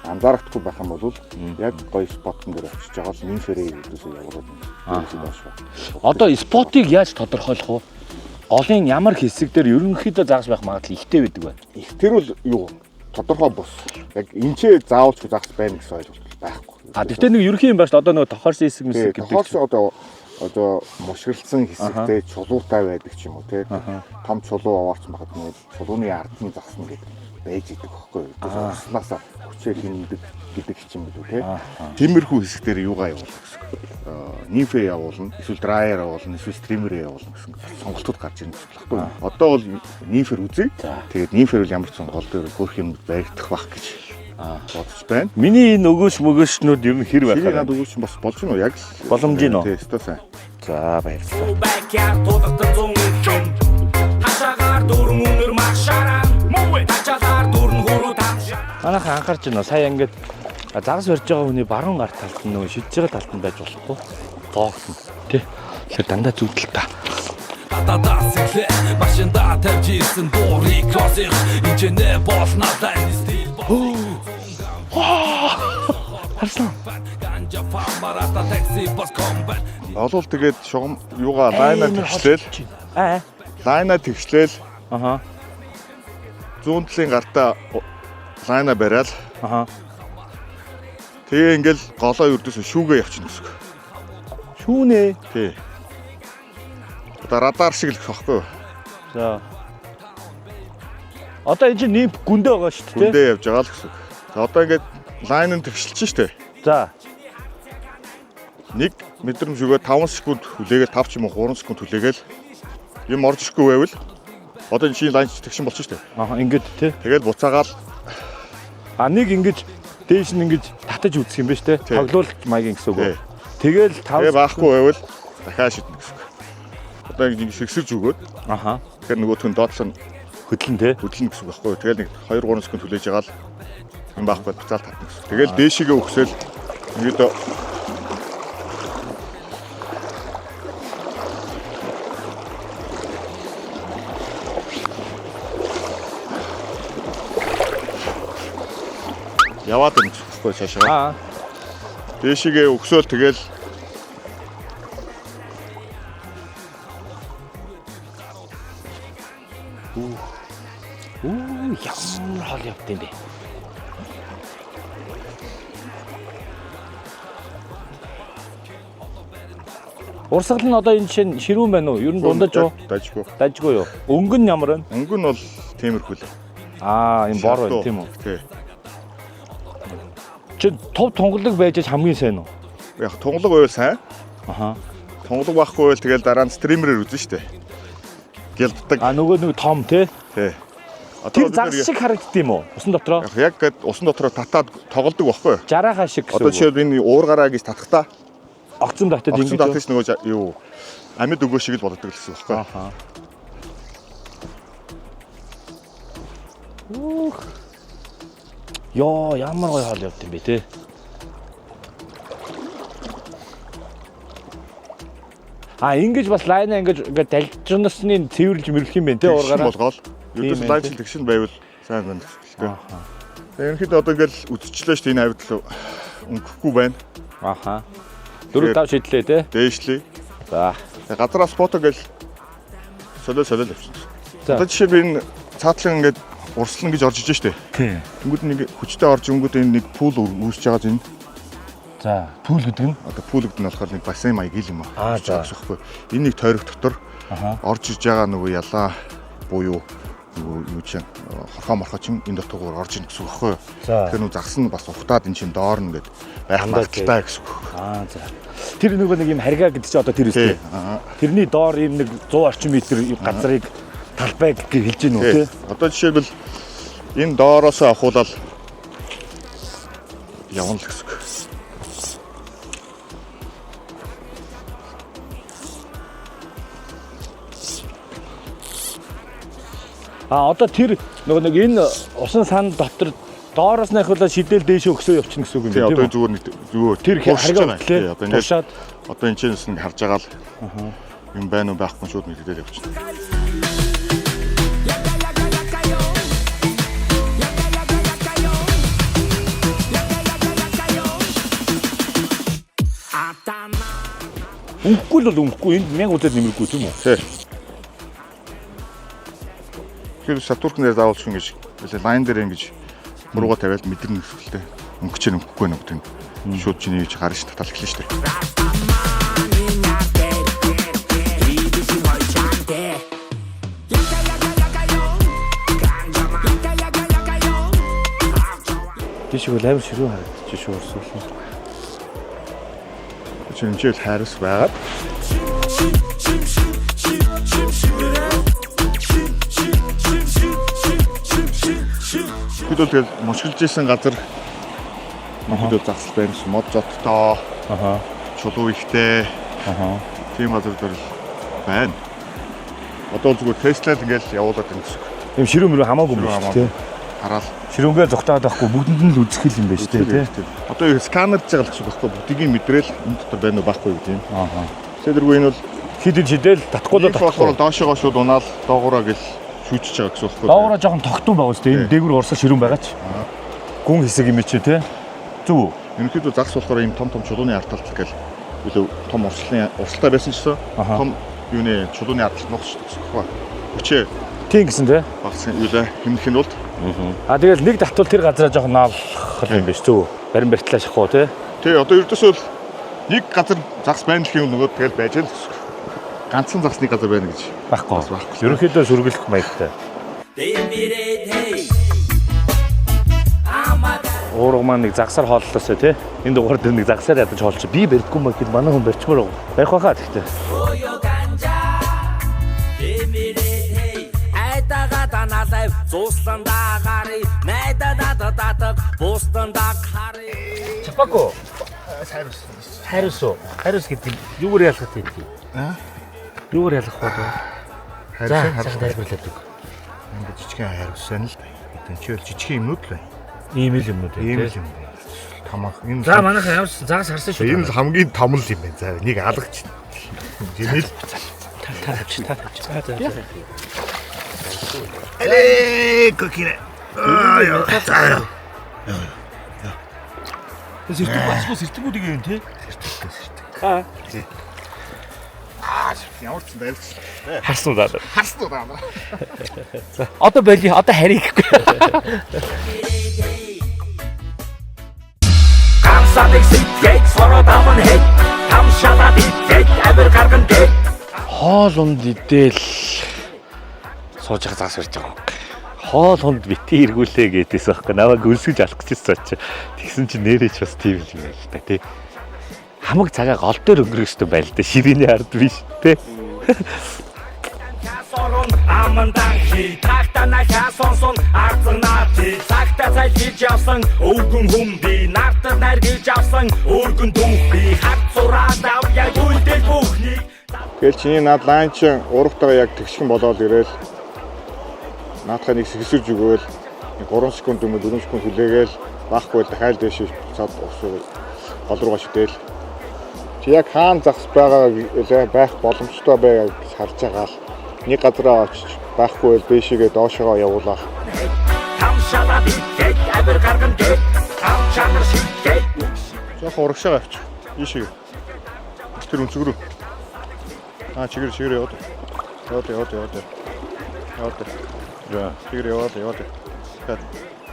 анзаарахгүй байх юм бол яг гоё спотон дээр очиж байгаа л нифэрээ гэдээсээ явуулаад доош. Одоо спотыг яаж тодорхойлох вэ? Голын ямар хэсэг дээр ерөнхийдөө загас байх магадлал ихтэй байдаг вэ? Их тэр бол юу тодорхой бус. Яг энчээ заавалч загас байна гэсэн ойлголт байхгүй. А тэгтээ нэг ерөнхий юм байна шүү дээ. Одоо нөгөө тохиорсон хэсэг мэсэг гэдэг. Тохиорсон одоо мушгирлсан хэсэгтээ чулуутай байдаг ч юм уу тий. Том чулуу аваарсан байхад нөгөө чулууны ард нь засна гэдэг байж идэг байхгүй юу. Уснасаа хүчээр хиндэг гэдэг ч юм уу тий. Тиймэрхүү хэсэг дээр юугаа явуулах гэсэн. Нимфэ явуулна, эсвэл драйер явуулна, эсвэл стримерээ явуулна гэсэн сонголтууд гарч ирнэ гэсэн байхгүй юу. Одоо бол нимфэр үзье. Тэгээд нимфэр бол ямар ч сон гол дээр хөөх юм баригдах бах гэж бодож байна. Миний энэ өгөөш мөгөөшнүүд ер нь хэр байх вэ? Над өгөөш бас болж гэнэ үү? Яг л боломж нь үү? Тий, өстой сайн. За баярлалаа. Манайхан анхаарч байна. Сая ингээд загас барьж байгаа хүний баруун гар талд нь нөгөө шидэж байгаа талд нь байж болохгүй. Зоогдно. Тэ. Тэгэхээр дандаа зүүн талдаа. Харсан. Олвол тэгээд шугам юугаа лайнаа тэгшлээл. Аа. Лайнаа тэгшлээл. Аха. Зүүн талын гартаа лайнаа бариад. Аха. Тэгээ ингээл голоо ердөөсөө шүүгээ явчихна гэсэн үг. Шүүнэ. Тий. Одоо радар шиг л байхгүй юу? За. Одоо энэ чинь нимф гүндээ байгаа шүү дээ. Гүндээ явж байгаа л гэсэн үг. За одоо ингээд лайн нь тэгшилж шүү дээ. За. Нэг мэдрэмж өгөө 5 секунд хүлээгээл 5 ч юм уу 3 секунд хүлээгээл юм орж ирэхгүй байвал одоо энэ чинь лайн тэгшин болчих шүү дээ. Аха ингээд тий. Тэгэл буцаагаал А нэг ингэж дээш нь ингэж татаж үзэх юм ба шүү дээ. Тоглуулт маягийн гэсэн үг үү? Тэгэл 5 Тэгээ байхгүй байвал дахиад шиднэ гэсэн үг. Одоо ингэж сэгсэрж өгөөд. Аха. Тэгэхээр нөгөөх нь доотлол нь хөдлөн тий. Хөдлөн гэсэн үг байхгүй юу? Тэгэл нэг 2 3 секунд хүлээж байгаа л юм байхгүй буцаал татна гэсэн. Тэгэл дээшигээ өгсөөл ингээд яваад байна гэсэн байхгүй цаашаа. Аа. Дээшигээ өгсөөл тэгэл Үу ямар хол явд юм бэ? Урсгал нь одоо энэ жишээ нь ширүүн байна уу? Ер нь дундаж уу? Дажгүй. Дажгүй юу? Өнгө нь ямар вэ? Өнгө нь бол тиймэрхүү л. Аа, энэ бор байна тийм үү? Тий. Чи тов тунгалаг байж хамгийн сайн уу? Яг тунгалаг байвал сайн. Аха. Тунгалаг байхгүй байвал тэгэл дараа нь стримерээр үзнэ шүү дээ. Гялддаг. А нөгөө нэг том тий? Тий. Тэр загас шиг харагдд юм уу? Усан дотроо? Яг гээд усан дотроо татаад тоглодог байхгүй юу? Жараахаа шиг гэсэн. Одоо жишээлбэл энэ уургараа гэж татахтаа огцон татад ингэж татаж нөгөө юу амьд өгөө шиг л боддог л гэсэн байхгүй юу? Аха. Үх. Йоо, ямар гоё хоол явд юм бэ те. А ингэж бас лайнаа ингэж ингээд далжирнасны цэвэрлж мэрлэх юм байна те уургараа. Болгоол. Ердөөс лайнчил тэгшин байвал сайн байна гэсэн л те. Тэгээ ерөнхийдөө одоо ингээл үдчихлээ шүү дээ энэ хавьд л өнгөхгүй байна. Аха. 4 5 шидлээ те. Дээшлээ. За. Тэгээ газараа спото гэл солио солио явчихсан. Одоо жишээлбэл энэ цаатлан ингээд урслан гэж орж ижээ штэ. Тий. Тэнгүүд нэг хүчтэй орж өнгүүд энэ нэг пул үүсэж байгаа энэ. За, пул гэдэг нь одоо пул гэдэг нь болохоор нэг бассейн маяг юм аа. За. Гэсэхгүй. Энэ нэг тойрог дотор орж иж байгаа нөгөө ялаа буюу нөгөө юу чинь хорхоо морхоо чинь энэ дотоогоор орж ийн гэсэн үг байхгүй юу? Тэгэхээр нөгөө загас нь бас ухтаад энэ чинь доор нь гээд байх магадaltaй гэсэн үг. Аа за. Тэр нөгөө нэг юм харьгаа гэдэг чинь одоо тэр үстэй. Тэрний доор юм нэг 100 орчим метр газрыг талбай гэж хэлж гин үү те? Одоо жишээлбэл Энэ доороосоо ахуулаад явна л гэсэн үг. А одоо тэр нөгөө нэг энэ усан сан дотор доороос нь ахиулаад шидэл дээшээ өгсөө явчихна гэсэн үг юм Тий, байна одоо тийм үү? зүгээр нэг зүгээр Тэр туршиж харгаа байгаа. Тий, хөтлөө одоо ингээд туршаад одоо энэ чэнэс нэг харж байгаа л юм байна уу байхгүй шууд мэдээд явчихна. Өмхгүй л бол өмхгүй энд 1000 удаад нэмэргүй тийм үү? Тий. Тэгэхээр Сатурн дээр заавал шүн гэж лайн дээр ингэж мурууга тавиад мэдэрнэ гэсэн л дээ. Өнгөч нь өнгөхгүй нүг тийм. Шууд чиний гэж гарна ш татал эхэлнэ шүү дээ. Тийш бол амар ширүүн харагдчих шүү урсуулсан. Чи энэ жил хайрс байгаад Бид бол тэгэл мушгэлж исэн газар бид бол загсал байна шин мод зодтоо. Аха. Чулуу ихтэй. Аха. Тийм газар дээр л байна. Одоо бол зүгээр тестлэл ингээл явуулаад байна гэсэн үг. Ийм ширүүн мөрөө хамаагүй юм Ширүүн байна шүү хамаагүй. дээ. Хараал. Ширүүнгээ зугтаад байхгүй бүгдэнд нь л үзэх юм байна шүү дээ тий. Одоо юу сканерж байгаа л гэсэн үг байхгүй бүгдийг мэдрээл энэ дотор байна уу байхгүй гэдэг юм. Аха. Тэргүй энэ бол Хид хид шидэл татахгүй л нэг болохоор татахгүй. доошоогоо шууд унаал доогоороо гэл шүүчж байгаа гэсэн үг байхгүй. Доогоороо жоохон тогтун байгаа шүү дээ. Энэ дээгүүр урсгал ширүүн байгаа ч. Гүн хэсэг юм чи тий. Зүг үү? Ерөнхийдөө загас болохоор ийм том том чулууны арталт гэл илүү том урсгалын урсгалтай байсан ч гэсэн Аха. том юуны чулууны арталт нухс гэсэн үг байхгүй. Хүчээ Тийм гэсэн тий. багсан юулаа хэмнэх нь бол А тэгэл нэг татвал тэр газараа жоохон наалах юм биш зүг үү? Барин барьтлаа шахуу тий. тий одоо ердөөсөө л нэг газар загас байна гэх юм нөгөө тэгэл байж л гэсэн үг. Ганцхан загас нэг газар байна гэж. Байхгүй. Бас байхгүй. Ерөнхийдөө сөргөлөх маягтай. Уурга маань нэг загсаар хооллоосоо тий. Энэ дугаар дээр нэг загсаар ядаж хоолч. Би барьдгүй маа гэхэд манай хүн барьчмаар байгаа. Барих байхаа тэгтээ. Чапако. Хайрус. Хайрус. Хайрус гэдэг нь юугаар ялгах вэ гэдэг? Аа? Юугаар ялгах вэ? Хайрсан За, тайлбарлаад өг. Ингээд жижигхэн хайрсан л да. Энэ чи бол жижигхэн юмнууд л байна. Ийм л юмнууд Ийм л юм байна. Тамах энэ За манайхан ямар ч загас харсан шүү. энэ л хамгийн том л юм байна. За нэг алгач. Жинэл. Та тавьчих, та тавьчих. За за. Эле кокире. Аа яа. За. Сэртэг басгүй сэртгүүд юм тий. Аа ямар ч барьж. Харсан уу даа. Харсан уу даа. Одоо боли, одоо харийг гэхгүй. Гамсадыг сэтгэж сороод аман хэд там шалаад идэж авир гарган дэд Хоол унд идэл сууж байгаа загас барьж байгаа юм. Хоол унд бити эргүүлээ гэдээс байхгүй. Намайг өлсгөж алах гэжсэн чи. Тэгсэн чи нэрээ ч бас тийм л юм байл та тий. Хамаг цагаа гол дээр өнгөрөх ёстой байл та. Ширээний ард биш тий. Сорон амандан хий тагтана хасонсон арцнаа тий цагта цай хийж явсан өвгөн хүм би нартар наргиж авсан өргөн дүнх би хат зураад авъя гүйлдэл бүхнийг Тэгэл чиний над лайн чин урагтайгаа яг тэгшхэн болоод ирээл наадхаа нэг сэгсэрж өгөөл нэг 3 секунд юм уу 4 секунд хүлээгээл баахгүй л дахиад дээш цад усуу гол руугаа шидэл. Чи яг хаан загас байгаа үлээ байх боломжтой байгаа гэж харж байгаа л нэг газараа очиж байхгүй бол дээшээгээ доошоогоо явуулах. там шалаад идэж авир гарган дэд там чанар шидэж Жохон урагшаага авчих. Ийшээ. Тэр өнцөг рүү. Аа чигэр чигэр яваад. Яваад яваад яваад. Яваад. За. Чигэр яваад яваад. Тэгэхээр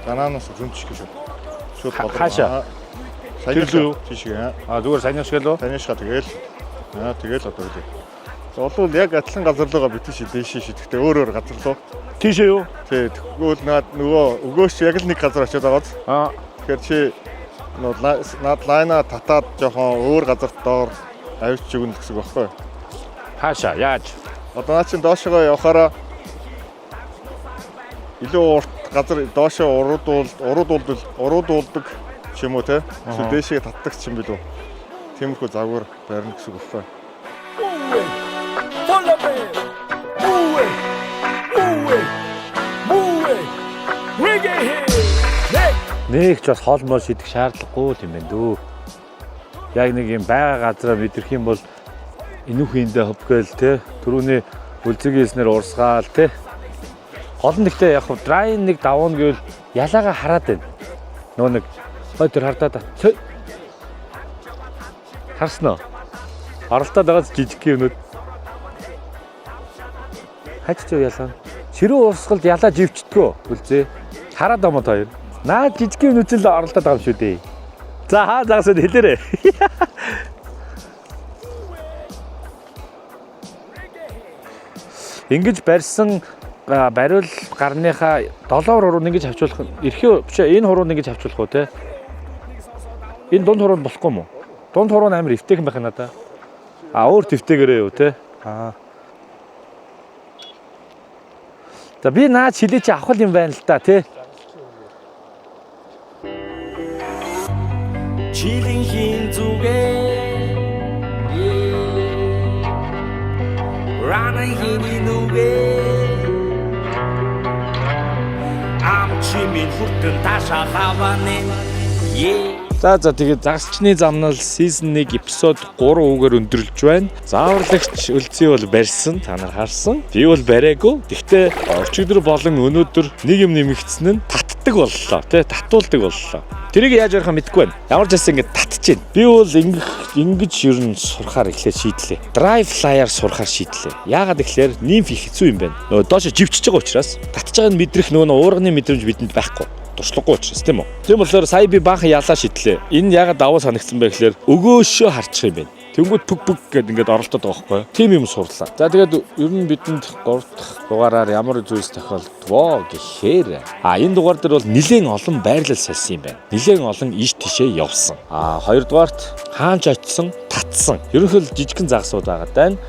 бананаас зөнчих гэж. Шууд гол руу. Хаашаа? Сайн Тэр лүү юу? Тийшээ. А зүгээр сайн шиг лөө. Танишгаа тэгэл. Аа тэгэл одоо үлээ. Золвол яг адилхан газар руугаа битэн ши дээшээ шидэхтэй өөр өөр газар руу. Тийшээ юу? Тий, тэгвэл наад нөгөө өгөөш яг л нэг газар очиод байгааз. Аа Тэгэхээр чи нөгөө наад лайна татаад жоохон өөр газарт доор авчиж өгнө гэсэн үг байхгүй юу? хаашаа яаж? Одоо наа чин доошогоо явахаараа илүү урт Газар доошоо уруудуулдаг ч юм уу те. Эсвэл дээшээ татдаг ч юм билүү. Тиймэрхүү загвар барина гэсэн үг байхгүй. Follow me. Move it. Move it. Move it. Reggae here. Hey. Нэг ч бас хоол мол шидэх шаардлагагүй л юм байна дөө. Яг нэг юм байгаа газараа мэдрэх юм бол энүүхэндээ хөвгөөл те. Түрүүний үлзигийн хэлснээр урсгаал те. Гол нь гэхдээ яг хав dry нэг давна гэвэл ялаага хараад байна. Нөгөө нэг хой тэр хардаад харсан уу? Оролдоод байгаа жижиг юмнууд. Хаж ч ялаа. Ширүү урсгалд ялаа живчдгөө үлзээ. Хараад байгаа мó та хоёр. Наа жижиг юмнууд л оролдоод байгаа юм шүү дээ. За хаа загасад хэлээрэй. Ингэж барьсан бариул гарныхаа 7 хуруунд ингэж хавчуулах эрхээ биш энэ хуруунд ингэж хавчуулах уу те? Энэ дунд хуруунд болохгүй юм уу? Дунд хуруу нь амар эвтэйхэн байх надаа. А өөр твтэйгэрээ юу те? Аа. За би наа чилээ чи авах юм байна л да те. Чилийн хин зүгээ. Рана хиний нүгэ. Ам чимин хүртэн таашаа хаванэ. Yeah. За тэгээд загасчны замнал season 1 эпизод 3 үгээр өндөрлж байна. Зааварлагч Өлзий бол барьсан, та нар харсан. Би бол бариагүй. Гэхдээ өчигдөр болон өнөөдөр нэг юм нэмэгдсэн нь татдаг боллоо, тий, татуулдаг боллоо. Тэрийг яаж ярих мэдэхгүй байна. Ямар ч байсан ингэж татчихээн. Би бол ингэж ер нь сурахаар эхлээд шийдлээ. Dry fly-аар сурахаар шийдлээ. Яагаад гэхээр нимф их хэцүү юм байна. Нөгөө доош живчиж байгаа учраас татж байгааг нь мэдрэх нөгөө уурганы мэдрэмж бидэнд байхгүй. Туршлагагүй учраас тийм үү. Тийм болохоор сая би баахан ялаа шидлээ. Энэ яагаад давуу санагдсан бэ гэхээр өгөөшөө харчих юм байна. Тэнгүүд пүг пүг гэд ингээд оролдоод байгаа байхгүй юу? Тийм юм сурлаа. За тэгээд ер нь бидэнд 3 дахь дугаараар ямар зүйлс тохиолдвоо гэхээр энэ дугаар дээр бол нэлээн олон байрлал сольсон юм байна. Нэлээн олон иш тишээ явсан. Хоёрдугаарт хаанч очисон, татсан. Ерөнхийдөө жижигхэн загасууд байгаа даа.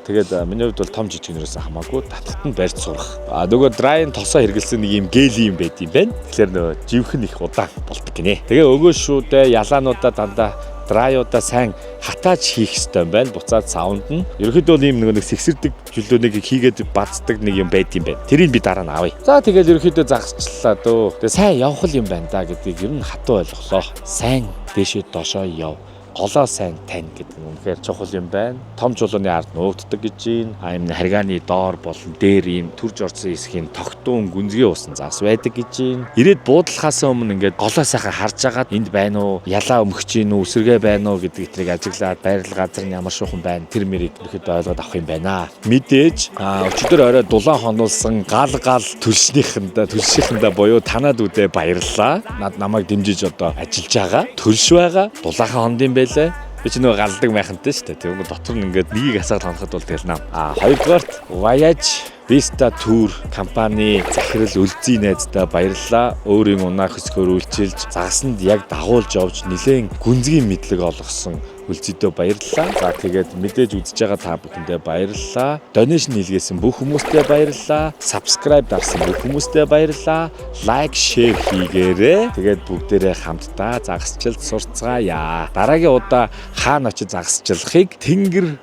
Тэгээд миний хувьд бол том жижигнэрээс хамаагүй татхад нь барьж сурах. Нөгөө драйн тосоо хэргэлсэн нэг юм гели юм байд юм байна. Тэгэхээр нөгөө живхэн их удаан болдог гинэ. Тэгээ өгөө шүү дээ, ялаануудаа дандаа драйудаа сайн хатааж хийх ёстой юм байна. Буцаад саунд нь. Ерөнхийдөө бол ийм нөгөө нэг сэгсэрдэг чөлөөнийг хийгээд бацдаг нэг юм байд юм байна. Тэрийг би дараа нь авъя. За тэгээд ерөнхийдөө загасчлаа дөө. Тэгээ сайн явах л юм байна да гэдгийг ер нь хатуу ойлголоо. Сайн дээшээ доошоо яв. Голоо сайн тань гэдэг нь үнэхээр чухал юм байна. Том чулууны ард нуугддаг гэж юм. Ийм харьгааны доор болон дээр ийм төрж орсон хэсгийн тогтун гүнзгий усан загас байдаг гэж юм. Ирээд буудлахаас өмнө ингээд голоо сайхан харж агаад энд байна уу, ялаа өмгөж гин үү, үсэргээ байна уу гэдэг тэрийг ажиглаад байрлал газар нь ямар шуухан байна тэр мэрийг ерөөхдөө ойлгоод авах юм байна. Мэдээж өчигдөр орой дулаан хонуулсан гал төлшнийхэндээ буюу танаад үдэ баярлалаа. Над намайг дэмжиж одоо ажиллаж байгаа. Төлш байгаа. Дулаахан хонд юм бэ. Би чи нөгөө галдаг майхантай шүү дээ. Тэр дотор нь ингээд нэгийг асаад хоноход бол тэгэл нам. Хоёрдугаарт Voyage Vista Tour компани захирал Өлзий найздаа баярлалаа. Өөрийн унаа хөсгөр үйлчилж загасанд яг дагуулж явж нэлээн гүнзгий мэдлэг олгосон Өлзийдөө баярлалаа. За тэгээд мэдээж үзэж байгаа та бүхэндээ баярлалаа. Donation хийлгээсэн бүх хүмүүстээ баярлалаа. Subscribe дарсан бүх хүмүүстээ баярлалаа. Like, share хийгээрэй. Тэгээд бүгдээрээ хамтдаа загасчилд сурцгаая. Дараагийн удаа хаана очиж загасчлахыг Тэнгэр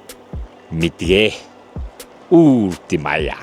мэдгээ. Үрдимаяа.